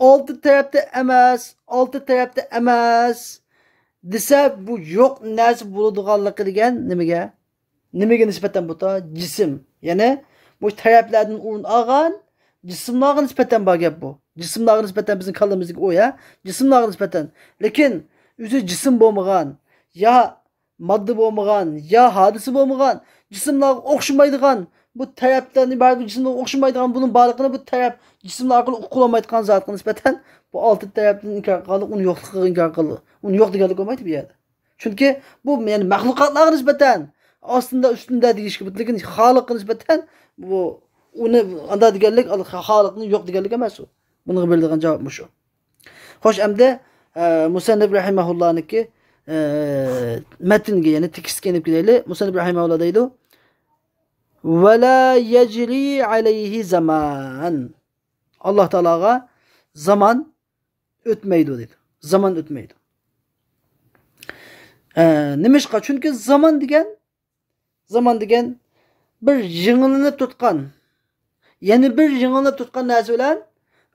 ئالدى تەرەپتە ئەمەس، ئالدى تەرەپتە ئەمەس دېسە، بۇ يوق نەرسە بولىدىغانلىقى دېگەن نېمىگە؟ نېمىگە نىسبەتەن بۇ تا؟ جىسىم. يەنى بۇ تەرەپلەردىن ئورۇن ئالغان جىسىملارغا نىسبەتەن بار گەپ بۇ. جىسىملارغا نىسبەتەن بىزنىڭ كاللىمىزدىكى ئوي، ھە؟ جىسىملارغا نىسبەتەن. لېكىن ئۆزى جىسىم بولمىغان، يا ماددا بولمىغان، يا ھادىسە بولمىغان، جىسىملارغا ئوخشىمايدىغان، بۇ تەرەپلەردىن ئىبارەت بۇ جىسىملارغا ئوخشىمايدىغان، بۇنىڭ بارلىقىنى بۇ تەرەپ جىسىملار ئارقىلىق ئۇقۇپ بولالمايدىغان زاتقا نىسبەتەن بۇ ئالدى تەرەپتىن ئىنكار قىلغانلىق، ئۇنى يوقلۇقىغا ئىنكار قىلدى. ئۇنى يوق دېگەنلىك بولمايدۇ بۇ يەردە. چۈنكى بۇ، يەنى مەخلۇقاتلارغا نىسبەتەن ئاستىندا، ئۈستۈندە دېيىشكە بولىدۇ، لېكىن خالىققا نىسبەتەن بۇ، ئۇنى ئاندا دېگەنلىك، خالىقنى يوق دېگەنلىك ئەمەس ئۇ. بۇنىڭغا بېرىلىدىغان جاۋاب مۇشۇ. خوش، ئەمدى، ئە، مۇسەننىپ رەھىمەھۇللانىڭكى، ئە، مەتنىگە، يەنى تېكىستكە ئېلىپ كېلەيلى. مۇسەننىپ رەھىمەھۇللا دەيدۇ، «ۋەلا يەجرى ئەلەيھى زامان.» ئاللا تائالاغا زامان ئۆتمەيدۇ دەيدۇ. زامان ئۆتمەيدۇ. ئە، نېمىشقا؟ چۈنكى زامان دېگەن زامان دېگەن بىر يېڭىلىنىپ تۇرۇتقان، يەنە بىر يېڭىلىنىپ تۇرۇتقان نەرسە بىلەن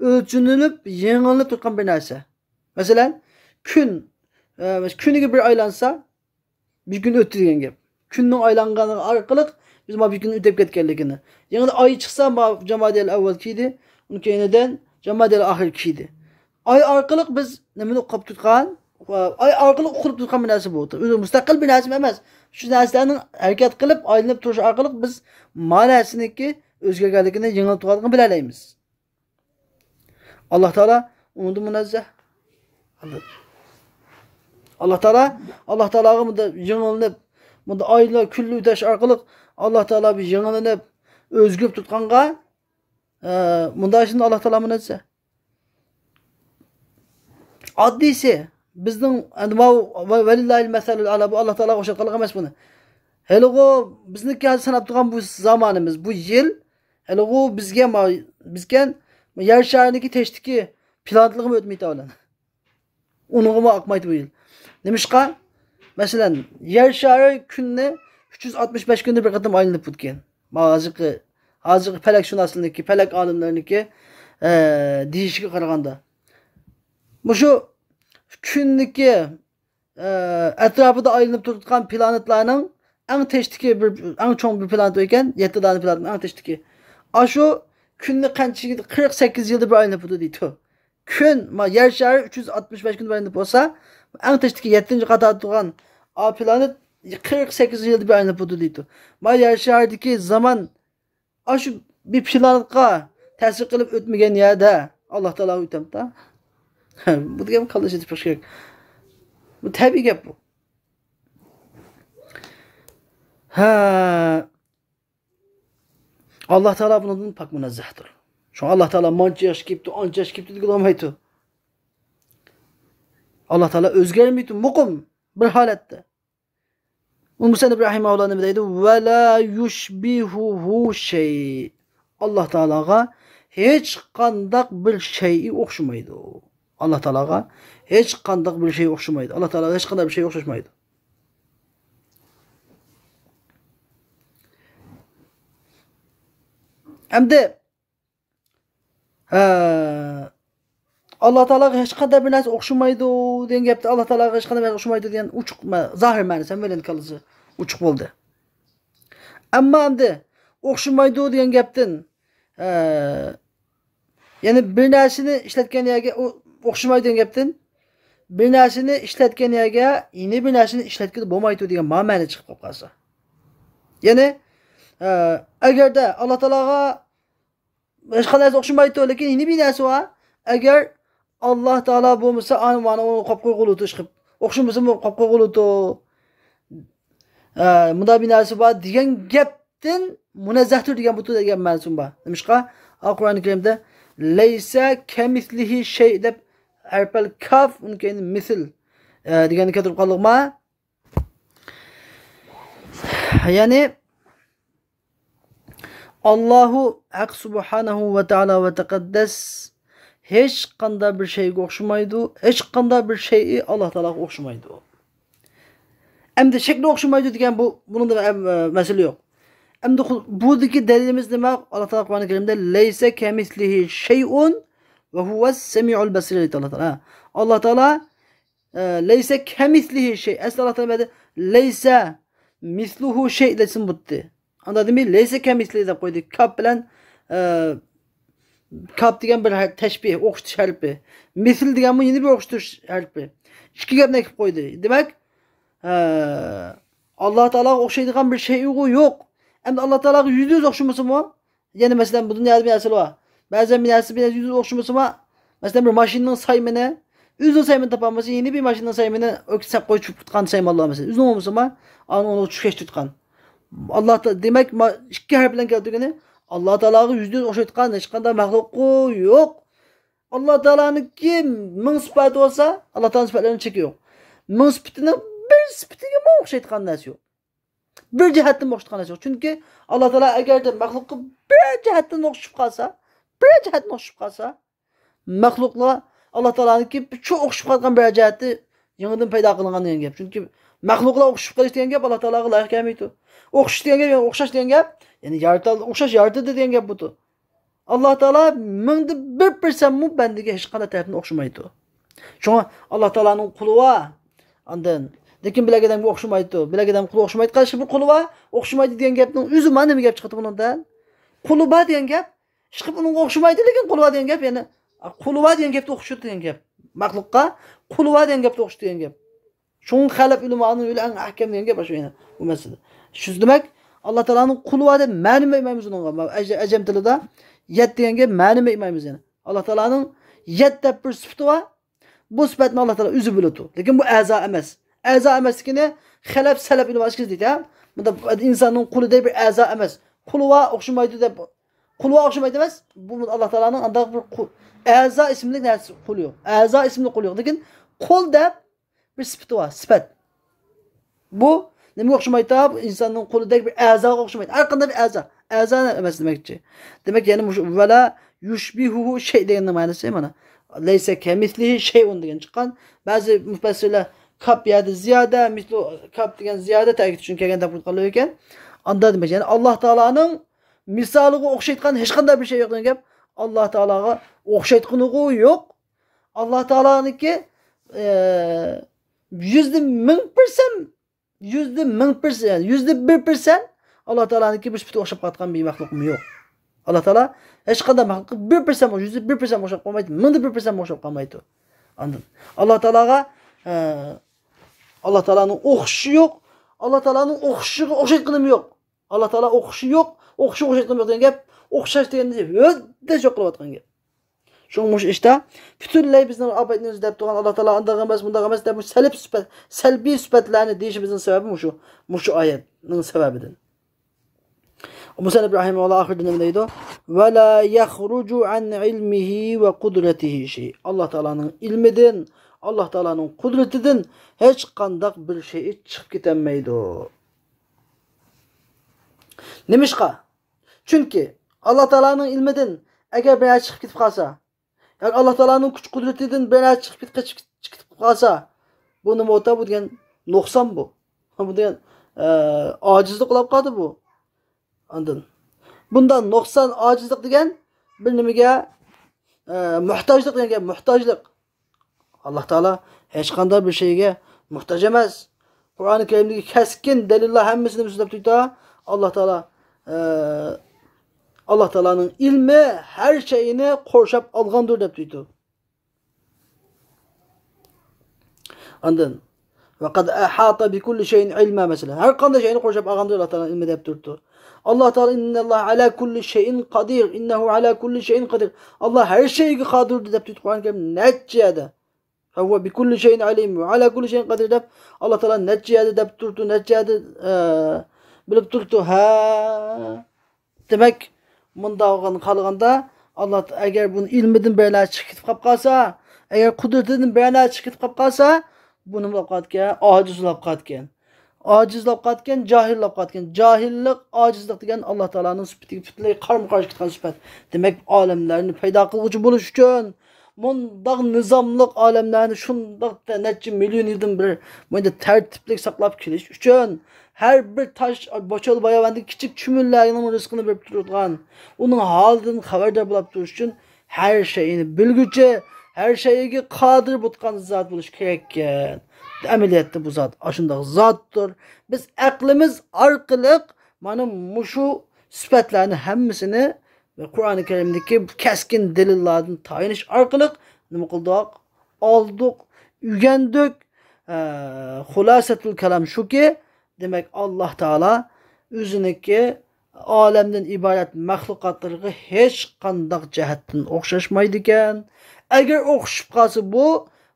ئۆلچىنىلىپ يېڭىلىنىپ تۇرۇتقان بىر نەرسە. مەسىلەن، كۈن، ئە، كۈنىگە بىر ئايلانسا، بىر كۈن ئۆتتى دېگەن گەپ. كۈننىڭ ئايلانغانلىقى ئارقىلىق بىز ما بىر كۈن ئۆتۈپ كەتكەنلىكىنى. يېڭىدىن ئاي چىقسا، ما جامادىل ئەۋۋەل كىيدى، ئۇنىڭ كەينىدىن جامادىل ئاخىر كىيدى. ئاي ئارقىلىق بىز نېمىنى ئۇقۇپ تۇتقان؟ ئاي ئارقىلىق ئۇقۇلۇپ تۇتقان بىر نەرسە بۇ. ئۆزى مۇستەقىل بىر نەرسە ئەمەس. شۇ نەرسىلەرنىڭ ھەرىكەت قىلىپ، ئايلىنىپ تۇرۇشى ئارقىلىق بىز ما نەرسىنىڭكى ئۆزگەرگەنلىكىنى، يېڭىلىپ تۇرغانلىقىنى بىلەلەيمىز. ئاللا تائالا ئۇنىڭدىن مۇنەززەھ. ئاللا تائالا، ئاللا تائالاغا بۇنداق يېڭىلىنىپ، بۇنداق ئايلار، كۈنلەر ئۆتۈش ئارقىلىق ئاللا تائالا بىر يېڭىلىنىپ، ئۆزگىرىپ تۇرغانغا، ئە، بۇنداق ئىشتىن ئاللا تائالا مۇنەززەھ. ئاددىيسى، بىزنىڭ، ئەمدى ماۋۇ، ۋە-، ۋەلىللاھىل مەسەلۇل ئەلا، بۇ ئاللا تائالاغا ئوخشاتقانلىق ئەمەس بۇنى. ھېلىغۇ بىزنىڭكى ھازىر ساناپ تۇرغان بۇ زامانىمىز، بۇ يىل، ھېلىغۇ بىزگە، ما-، بىزكەن، يەر شارىنىڭكى تېشىدىكى پلانېتىلىقىمۇ ئۆتمەيتتى ئۇلار. ئۇنىڭغىمۇ ئاقمايدۇ بۇ يىل. نېمىشقا؟ مەسىلەن، يەر شارى كۈننى ئۈچ يۈز ئاتمىش بەش كۈندە بىر قېتىم ئايلىنىپ ئۆتكەن. ما ھازىرقى، ھازىرقى پەلەكشۇناسلىرىنىڭكى، پەلەك ئالىملىرىنىڭكى، ئە، دېيىشىگە قارىغاندا. مۇشۇ كۈننىكى، ئە، ئەتراپىدا ئايلىنىپ تۇرۇۋاتقان پلانېتلارنىڭ ئەڭ تېشىدىكى بىر، ئەڭ چوڭ بىر پلانېت ئىكەن، يەتتە دانە پلانېتنىڭ ئەڭ تېشىدىكى. ئاشۇ كۈننى قانچە، قىرىق سەككىز يىلدا بىر ئايلىنىپ ئۆتىدۇ دەيدۇ. كۈن، ما، يەر شارى ئۈچ يۈز ئاتمىش بەش كۈن بىر ئايلىنىپ بولسا، ئەڭ تېشىدىكى يەتتىنچى قاتاردا تۇرغان ئا پلانېت قىرىق سەككىز يىلدا بىر ئايلىنىپ ئۆتىدۇ دەيدۇ. ما، يەر شارىدىكى زامان ئاشۇ بىر پلانېتقا تەسىر قىلىپ ئۆتمىگەن يەردە ئاللا تائالا ئۆتەمدۇ؟ بۇ دېگەن كاللا ئىشلىتىپ بېقىش كېرەك. بۇ تەبىئىي گەپ بۇ. ھە. ئاللا تائالا بۇنىڭدىن پاك مۇنەززەھتۇر. شۇڭا ئاللا تائالا مانچە ياخشى كېلىپتۇ، ئانچە ياخشى كېلىپتۇ دېگىلى بولمايدۇ. ئاللا تائالا ئۆزگەرمەيدۇ، مۇقىم بىر ھالەتتە. ئۇ مۇسەننىپ رەھىمەھۇللا نېمە دەيدۇ؟ «ۋە لا يۇشبىھۇھۇ شەي». ئاللا تائالاغا ھېچقانداق بىر شەيئى ئوخشىمايدۇ. ئاللا تائالاغا ھېچقانداق بىر شەي ئوخشىمايدۇ. ئاللا تائالاغا ھېچقانداق بىر شەي ئوخشاشمايدۇ. ئەمدى ھە، ئاللا تائالاغا ھېچقانداق بىر نەرسە ئوخشىمايدۇ دېگەن گەپتە، ئاللا تائالاغا ھېچقانداق بىر نەرسە ئوخشىمايدۇ دېگەن ئوچۇق مە-، زاھىر مەنىسى، ھەممەيلەننىڭ كاللىسى ئوچۇق بولدى. ئەمما ئەمدى ئوخشىمايدۇ دېگەن گەپتىن، ھە، يەنى بىر نەرسىنى ئىشلەتكەن يەرگە ئو-، ئوخشىمايدۇ دېگەن گەپتىن، بىر نەرسىنى ئىشلەتكەن يەرگە يەنە بىر نەرسىنى ئىشلەتكىلى بولمايدۇ دېگەن ما مەنە چىقىپ قالسا. يەنى، ھە، ئەگەردە ئاللا تائالاغا ھېچقانداق نەرسە ئوخشىمايدۇ، لېكىن يەنە بىر نەرسە بار. ئەگەر ئاللا تائالا بولمىسا، ئانا مانا ئۇنى قويۇپ قويغۇلۇتۇ ئىشقىپ. ئوخشىمىسىمۇ قويۇپ قويغۇلۇتۇ. ئە، مۇنداق بىر نەرسە بار دېگەن گەپتىن مۇنەززەھتۇر دېگەن بۇتۇ دېگەن مەنىسىمۇ بار. نېمىشقا؟ ئا، قۇرئان كەرىمدە «لەيسە كەمىسلىھى شەي» دەپ ھەرپەل كاف، ئۇنىڭ كەينىدىن مىسىل، ئە، دېگەننى كەلتۈرۈپ قالدۇقما؟ يەنى، ئاللاھۇ ھەق سۇبھانەھۇ ۋە تائالا ۋە تەقەددەس ھېچقانداق بىر شەيگە ئوخشىمايدۇ، ھېچقانداق بىر شەيئى ئاللا تائالاغا ئوخشىمايدۇ. ئەمدى شەكلى ئوخشىمايدۇ دېگەن بۇ، بۇنىڭدا مە-، مە-، مەسىلە يوق. ئەمدى خۇ-، بۇدىكى دەلىلىمىز نېمە؟ ئاللا تائالا قۇرئان كەرىمدە «لەيسە كەمىسلىھى شەيئۇن ۋە ھۇۋەس سەمىئۇل بەسىر» دەيدۇ ئاللا تائالا. ئاللا تائالا ئە، «لەيسە كەمىسلىھى شەي». ئەسلى ئاللا تائالا بۇ يەردە «لەيسە مىسلۇھۇ شەي» دېسىمۇ بولاتتى. ئاندا دېمەي «لەيسە كەمىسلىھى» دەپ قويدى. كاپ بىلەن، ئە، كاپ دېگەن بىر ھەر-، تەشبىھ، ئوخشىتىش ھەرپى. مىسىل دېگەنمۇ يەنە بىر ئوخشىتىش ھەرپى. ئىككى گەپنى ئەكىپ قويدى. دېمەك، ئە، ئاللا تائالاغا ئوخشايدىغان بىر شەيئى يوق. ئەمدى ئاللا تائالاغا يۈزدە يۈز ئوخشىمىسىمۇ، يەنى مەسىلەن، بۇ دۇنيادا بىر نەرسىلەر بار. بەزەن بىر نەرسە بىر نەرسە يۈز ئوخشىمىسىمۇ، مەسىلەن، بىر ماشىنىنىڭ سايمىنى، ئۆزىنىڭ سايمىنى تاپالمىسا، يەنە بىر ماشىنىنىڭ سايمىنى ئۆكسەپ قويۇپ چۈشۈپ تۇتقان سايمانلار، مەسىلەن، ئۆزىنىڭ بولمىسىمۇ، ئانى ئۇنى چۈشكەچ تۇتقان. ئاللا تا-، دېمەك، ما-، ئىككى ھەرپ بىلەن كەلتۈرگىنى، ئاللا تائالاغا يۈزدە يۈز ئوخشايدىغان ھېچقانداق مەخلۇقى يوق. ئاللا تائالانىڭكى مىڭ سۈپەتى بولسا، ئاللا تائالانىڭ سۈپەتلىرىنىڭ چېكى يوق. مىڭ سۈپىتىنىڭ بىر سۈپىتىگىمۇ ئوخشايدىغان نەرسە يوق. بىر جەھەتتىن ئوخشىتىدىغان نەرسە يوق. چۈنكى ئاللا تائالا ئەگەردە مەخلۇققا بىر جەھەتتىن ئوخشىشىپ قالسا، بىر جەھەتتىن ئوخشىشىپ قالسا، مەخلۇقلار ئاللا تائالانىڭكى شۇ ئوخشىشىپ قالغان بىر جەھەتتە يېڭىدىن پەيدا قىلىنغان دېگەن گەپ. چۈنكى مەخلۇقلار ئوخشىشىپ قېلىش دېگەن گەپ ئاللا تائالاغا لايىق كەلمەيدۇ. ئوخشىشىش دېگەن گەپ، يەنى ئوخشاش دېگەن گەپ، يەنى يارىتال-، ئوخشاش يارىتىلدى دېگەن گەپ بۇ. ئاللا تائالا مىڭدا بىر پىرسەنتمۇ بەندىگە ھېچقانداق تەرەپتىن ئوخشىمايدۇ. شۇڭا ئاللا تائالانىڭ قۇلى بار. ئاندىن، لېكىن بىلەك ئادەمگە ئوخشىمايدۇ. بىلەك ئادەم قۇلى ئوخشىمايدۇ. قايسى بىر قۇلى بار، ئوخشىمايدۇ دېگەن گەپنىڭ ئۆزى مانا نېمە گەپ چىقىدۇ بۇنىڭدىن؟ قۇلى بار دېگەن گەپ، ئىشقىلىپ ئۇنىڭغا ئوخشىمايدۇ، لېكىن قۇلى بار دېگەن گەپ، يەنى قۇلى بار دېگەن گەپتە ئوخشىدۇ دېگەن گەپ. مەخلۇققا قۇلى بار دېگەن گەپتە ئوخشىدۇ دېگەن گەپ. شۇڭا خەلەپ ئۆلىمانىڭ يولى ئەڭ ئەھكەم دېگەن گەپ شۇ يەنە بۇ مەسىلىدە. شۇ دېمەك، ئاللا تائالانىڭ قۇلى بار دەپ مەنىمۇ ئېيتمايمىز ئۇنىڭغا. ماۋۇ ئەج-، ئەجەم تىلىدا يەت دېگەنگە مەنىمۇ ئېيتمايمىز يەنە. ئاللا تائالانىڭ يەت دەپ بىر سۈپىتى بار. بۇ سۈپەتنى ئاللا تائالا ئۆزى بىلىدۇ. لېكىن بۇ ئەزا ئەمەس. ئەزا ئەمەسلىكىنى خەلەپ، سەلەپ ئۆلىما ئىككىسى دەيدۇ. بۇندا ئىنساننىڭ قۇلىدەك بىر ئەزا ئەمەس. قۇلى بار ئوخشىمايدۇ دەپ، قۇلى بار ئوخشىمايدۇ ئەمەس. بۇ ئاللا تائالانىڭ ئانداق بىر قۇ-، ئەزا ئىسىملىك نەرسە قۇلى يوق. ئەزا ئىسىملىك قۇلى يوق. لېكىن قۇل دەپ بىر سۈپىتى بار، سۈپەت. بۇ نېمىگە ئوخشىمايدۇ؟ بۇ ئىنساننىڭ قولىدەك بىر ئەزاغا ئوخشىمايدۇ. ھەر قانداق بىر ئەزا. ئەزا ئەمەس دېمەكچى. دېمەك، يەنە مۇشۇ ۋەلا يۇشبىھۇھۇ شەي دېگەننىڭ مەنىسى مانا. لەيسە كەمىسلىھى شەيئۇن دېگەن چىققان. بەزى مۇپەسسىرلەر كاپ يەردە زىيادە، مىسلۇ كاپ دېگەن زىيادە تەكىت ئۈچۈن كەلگەن دەپ قىلىۋېرىكەن. ئاندا دېمەك، يەنى ئاللا تائالانىڭ مىسالىغا ئوخشايدىغان ھېچقانداق بىر شەي يوق دېگەن گەپ. ئاللا تائالاغا ئوخشايدىغىنىغۇ يوق. ئاللا تائالانىڭكى، ئە، يۈزدە مىڭ پىرسەنت، يۈزدە مىڭ پىرسەنت، يۈزدە بىر پىرسەنت ئاللا تائالانىڭكى بىر سۈپىتىگە ئوخشاپ قالىدىغان بىر مەخلۇقمۇ يوق. ئاللا تائالا ھېچقانداق مەخلۇققا بىر پىرسەنت، يۈزدە بىر پىرسەنت ئوخشاپ قالمايدۇ، مىڭدا بىر پىرسەنت ئوخشاپ قالمايدۇ. ئاندىن ئاللا تائالاغا، ئە، ئاللا تائالانىڭ ئوخشىشى يوق. ئاللا تائالانىڭ ئوخشىشىغا ئوخشايدىغىنىمۇ يوق. ئاللا تائالا ئوخشىشى يوق، ئوخشىشىغا ئوخشايدىغىنىمۇ يوق دېگەن گەپ، ئوخشاش دېگەننى ھۆددە يوق قىلىۋاتقان گەپ. شۇڭا مۇشۇ ئىشتا پۈتۈنلەي بىزنىڭ ئاپەتنى ئۆزى دەپ تۇرغان ئاللا تائالا ئانداق ئەمەس، مۇنداق ئەمەس دەپ، بۇ سەلبىي سۈپەت، سەلبىي سۈپەتلەرنى دېيىشىمىزنىڭ سەۋەبى مۇشۇ، مۇشۇ ئايەتنىڭ سەۋەبىدىن. مۇسەننىپ رەھىمەھۇللا ئاخىرىدا نېمە دەيدۇ؟ «ولا يخرج عن علمه وقدرته شيء». ئاللا تائالانىڭ ئىلمىدىن، ئاللا تائالانىڭ قۇدرىتىدىن ھېچقانداق بىر شەي چىقىپ كېتەلمەيدۇ. نېمىشقا؟ چۈنكى ئاللا تائالانىڭ ئىلمىدىن ئەگەر بىر نەرسە چىقىپ كېتىپ قالسا، ياكى ئاللا تائالانىڭ كۈچ قۇدرىتىدىن بىر نەرسە چىقىپ كېتىپ، چىقىپ، چىقىپ قالسا، بۇ نېمە بولتا؟ بۇ دېگەن نۇقسان بۇ. بۇ دېگەن، ئە، ئاجىزلىق بولۇپ قالدى بۇ. ئاندىن بۇندا نۇقسان، ئاجىزلىق دېگەن بىر نېمىگە، ئە، موھتاجلىق دېگەن گەپ، موھتاجلىق. ئاللا تائالا ھېچقانداق بىر شەيگە موھتاج ئەمەس. قۇرئانى كەرىمدىكى كەسكىن دەلىللار ھەممىسىنى بىزگە دەپ تۇرۇپتۇ. ئاللا تائالا، ئە، ئاللا تائالانىڭ ئىلمى ھەر شەينى قورشاپ ئالغاندۇر دەپ تۇرۇپتۇ. ئاندىن، «وقد أحاط بكل شيء علما» مەسىلەن. ھەر قانداق شەينى قورشاپ ئالغاندۇر ئاللا تائالا ئىلمى دەپ تۇرۇپتۇ. ئاللا تائالا، «إن الله على كل شيء قدير، إنه على كل شيء قدير». ئاللا ھەر شەيگە قادىردۇر دەپ تۇرۇپتۇ قۇرئانى كەرىم نەچچە يەردە. «فهو بكل شيء عليم وعلى كل شيء قدير» دەپ ئاللا تائالا نەچچە يەردە دەپ تۇرۇپتۇ، نەچچە يەردە، ئە، بىلىپ تۇرۇپتۇ. ھە. دېمەك، مۇنداق بولغان قالغاندا، ئاللا ئەگەر بۇنى ئىلمىدىن بىر نەرسە چىقىپ كېتىپ قاپ قالسا، ئەگەر قۇدرىتىدىن بىر نەرسە چىقىپ كېتىپ قاپ قالسا، بۇ نېمە بولۇپ قالىدىكەن؟ ئاجىز بولۇپ قالىدىكەن. ئاجىز بولۇپ قالىدىكەن، جاھىل بولۇپ قالىدىكەن. جاھىللىق، ئاجىزلىق دېگەن ئاللا تائالانىڭ سۈپىتىگە پۈتۈنلەي قارمۇ قارشى كېتىدىغان سۈپەت. دېمەك، ئالەملەرنى پەيدا قىلغۇچى بولۇش ئۈچۈن، مۇنداق نىزاملىق ئالەملەرنى شۇنداق نەچچە مىليون يىلدىن بېرى مۇنداق تەرتىپلىك ساقلاپ كېلىش ئۈچۈن، ھەر بىر تاش، بوچال باياۋاندىكى كىچىك چۈمۈلىلەرنىڭ رىزقىنى بېرىپ تۇرىدىغان، ئۇنىڭ ھالىدىن خەۋەردار بولاپ تۇرۇش ئۈچۈن ھەر شەينى بىلگۈچى، ھەر شەيگە قادىر بولغان زات بولۇش كېرەككەن. ئەمەلىيەتتە بۇ زات ئاشۇنداق زاتتۇر. بىز ئەقلىمىز ئارقىلىق مانا مۇشۇ سۈپەتلەرنى ھەممىسىنى ۋە قۇرئانى كەرىمدىكى كەسكىن دەلىللاردىن تايىنىش ئارقىلىق نېمە قىلدۇق؟ ئالدۇق، ئۆگەندۇق. ئە، خۇلاسەتۇل كالام شۇكى، دېمەك، ئاللا تائالا ئۆزىنىڭكى ئالەمدىن ئىبارەت مەخلۇقاتلىرىغا ھېچقانداق جەھەتتىن ئوخشاشمايدىكەن. ئەگەر ئوخشىشىپ قالسا، بۇ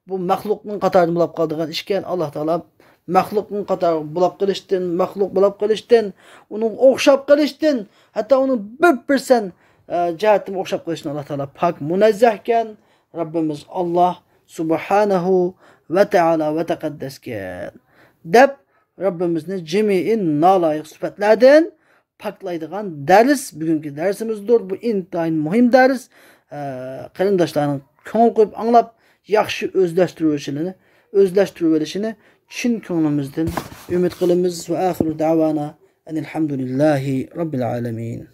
بۇ مەخلۇقنىڭ قاتارىدا بولاپ قالىدىغان ئىشكەن. ئاللا تائالا مەخلۇقنىڭ قاتارىدا بولاپ قېلىشتىن، مەخلۇق بولاپ قېلىشتىن، ئۇنىڭغا ئوخشاپ قېلىشتىن، ھەتتا ئۇنىڭ بىر پىرسەنت، ئە، جەھەتتىمۇ ئوخشاپ قېلىشتىن ئاللا تائالا پاك، مۇنەززەھكەن. رەببىمىز ئاللا سۇبھانەھۇ ۋە تائالا ۋە تەقەددەسكەن، دەپ رەببىمىزنى جىمئىي نالايىق سۈپەتلەردىن پاكلايدىغان دەرس بۈگۈنكى دەرسىمىزدۇر. بۇ ئىنتايىن مۇھىم دەرس. ئە، قېرىنداشلارنىڭ كۆڭۈل قويۇپ ئاڭلاپ، ياخشى ئۆزلەشتۈرۈۋېلىشىنى، ئۆزلەشتۈرۈۋېلىشىنى چىن كۆڭلىمىزدىن ئۈمىد قىلىمىز. ۋە ئاخىرۇ دەۋانا ئەنىل ھەمدۇلىللاھى رەببىل ئالەمىن.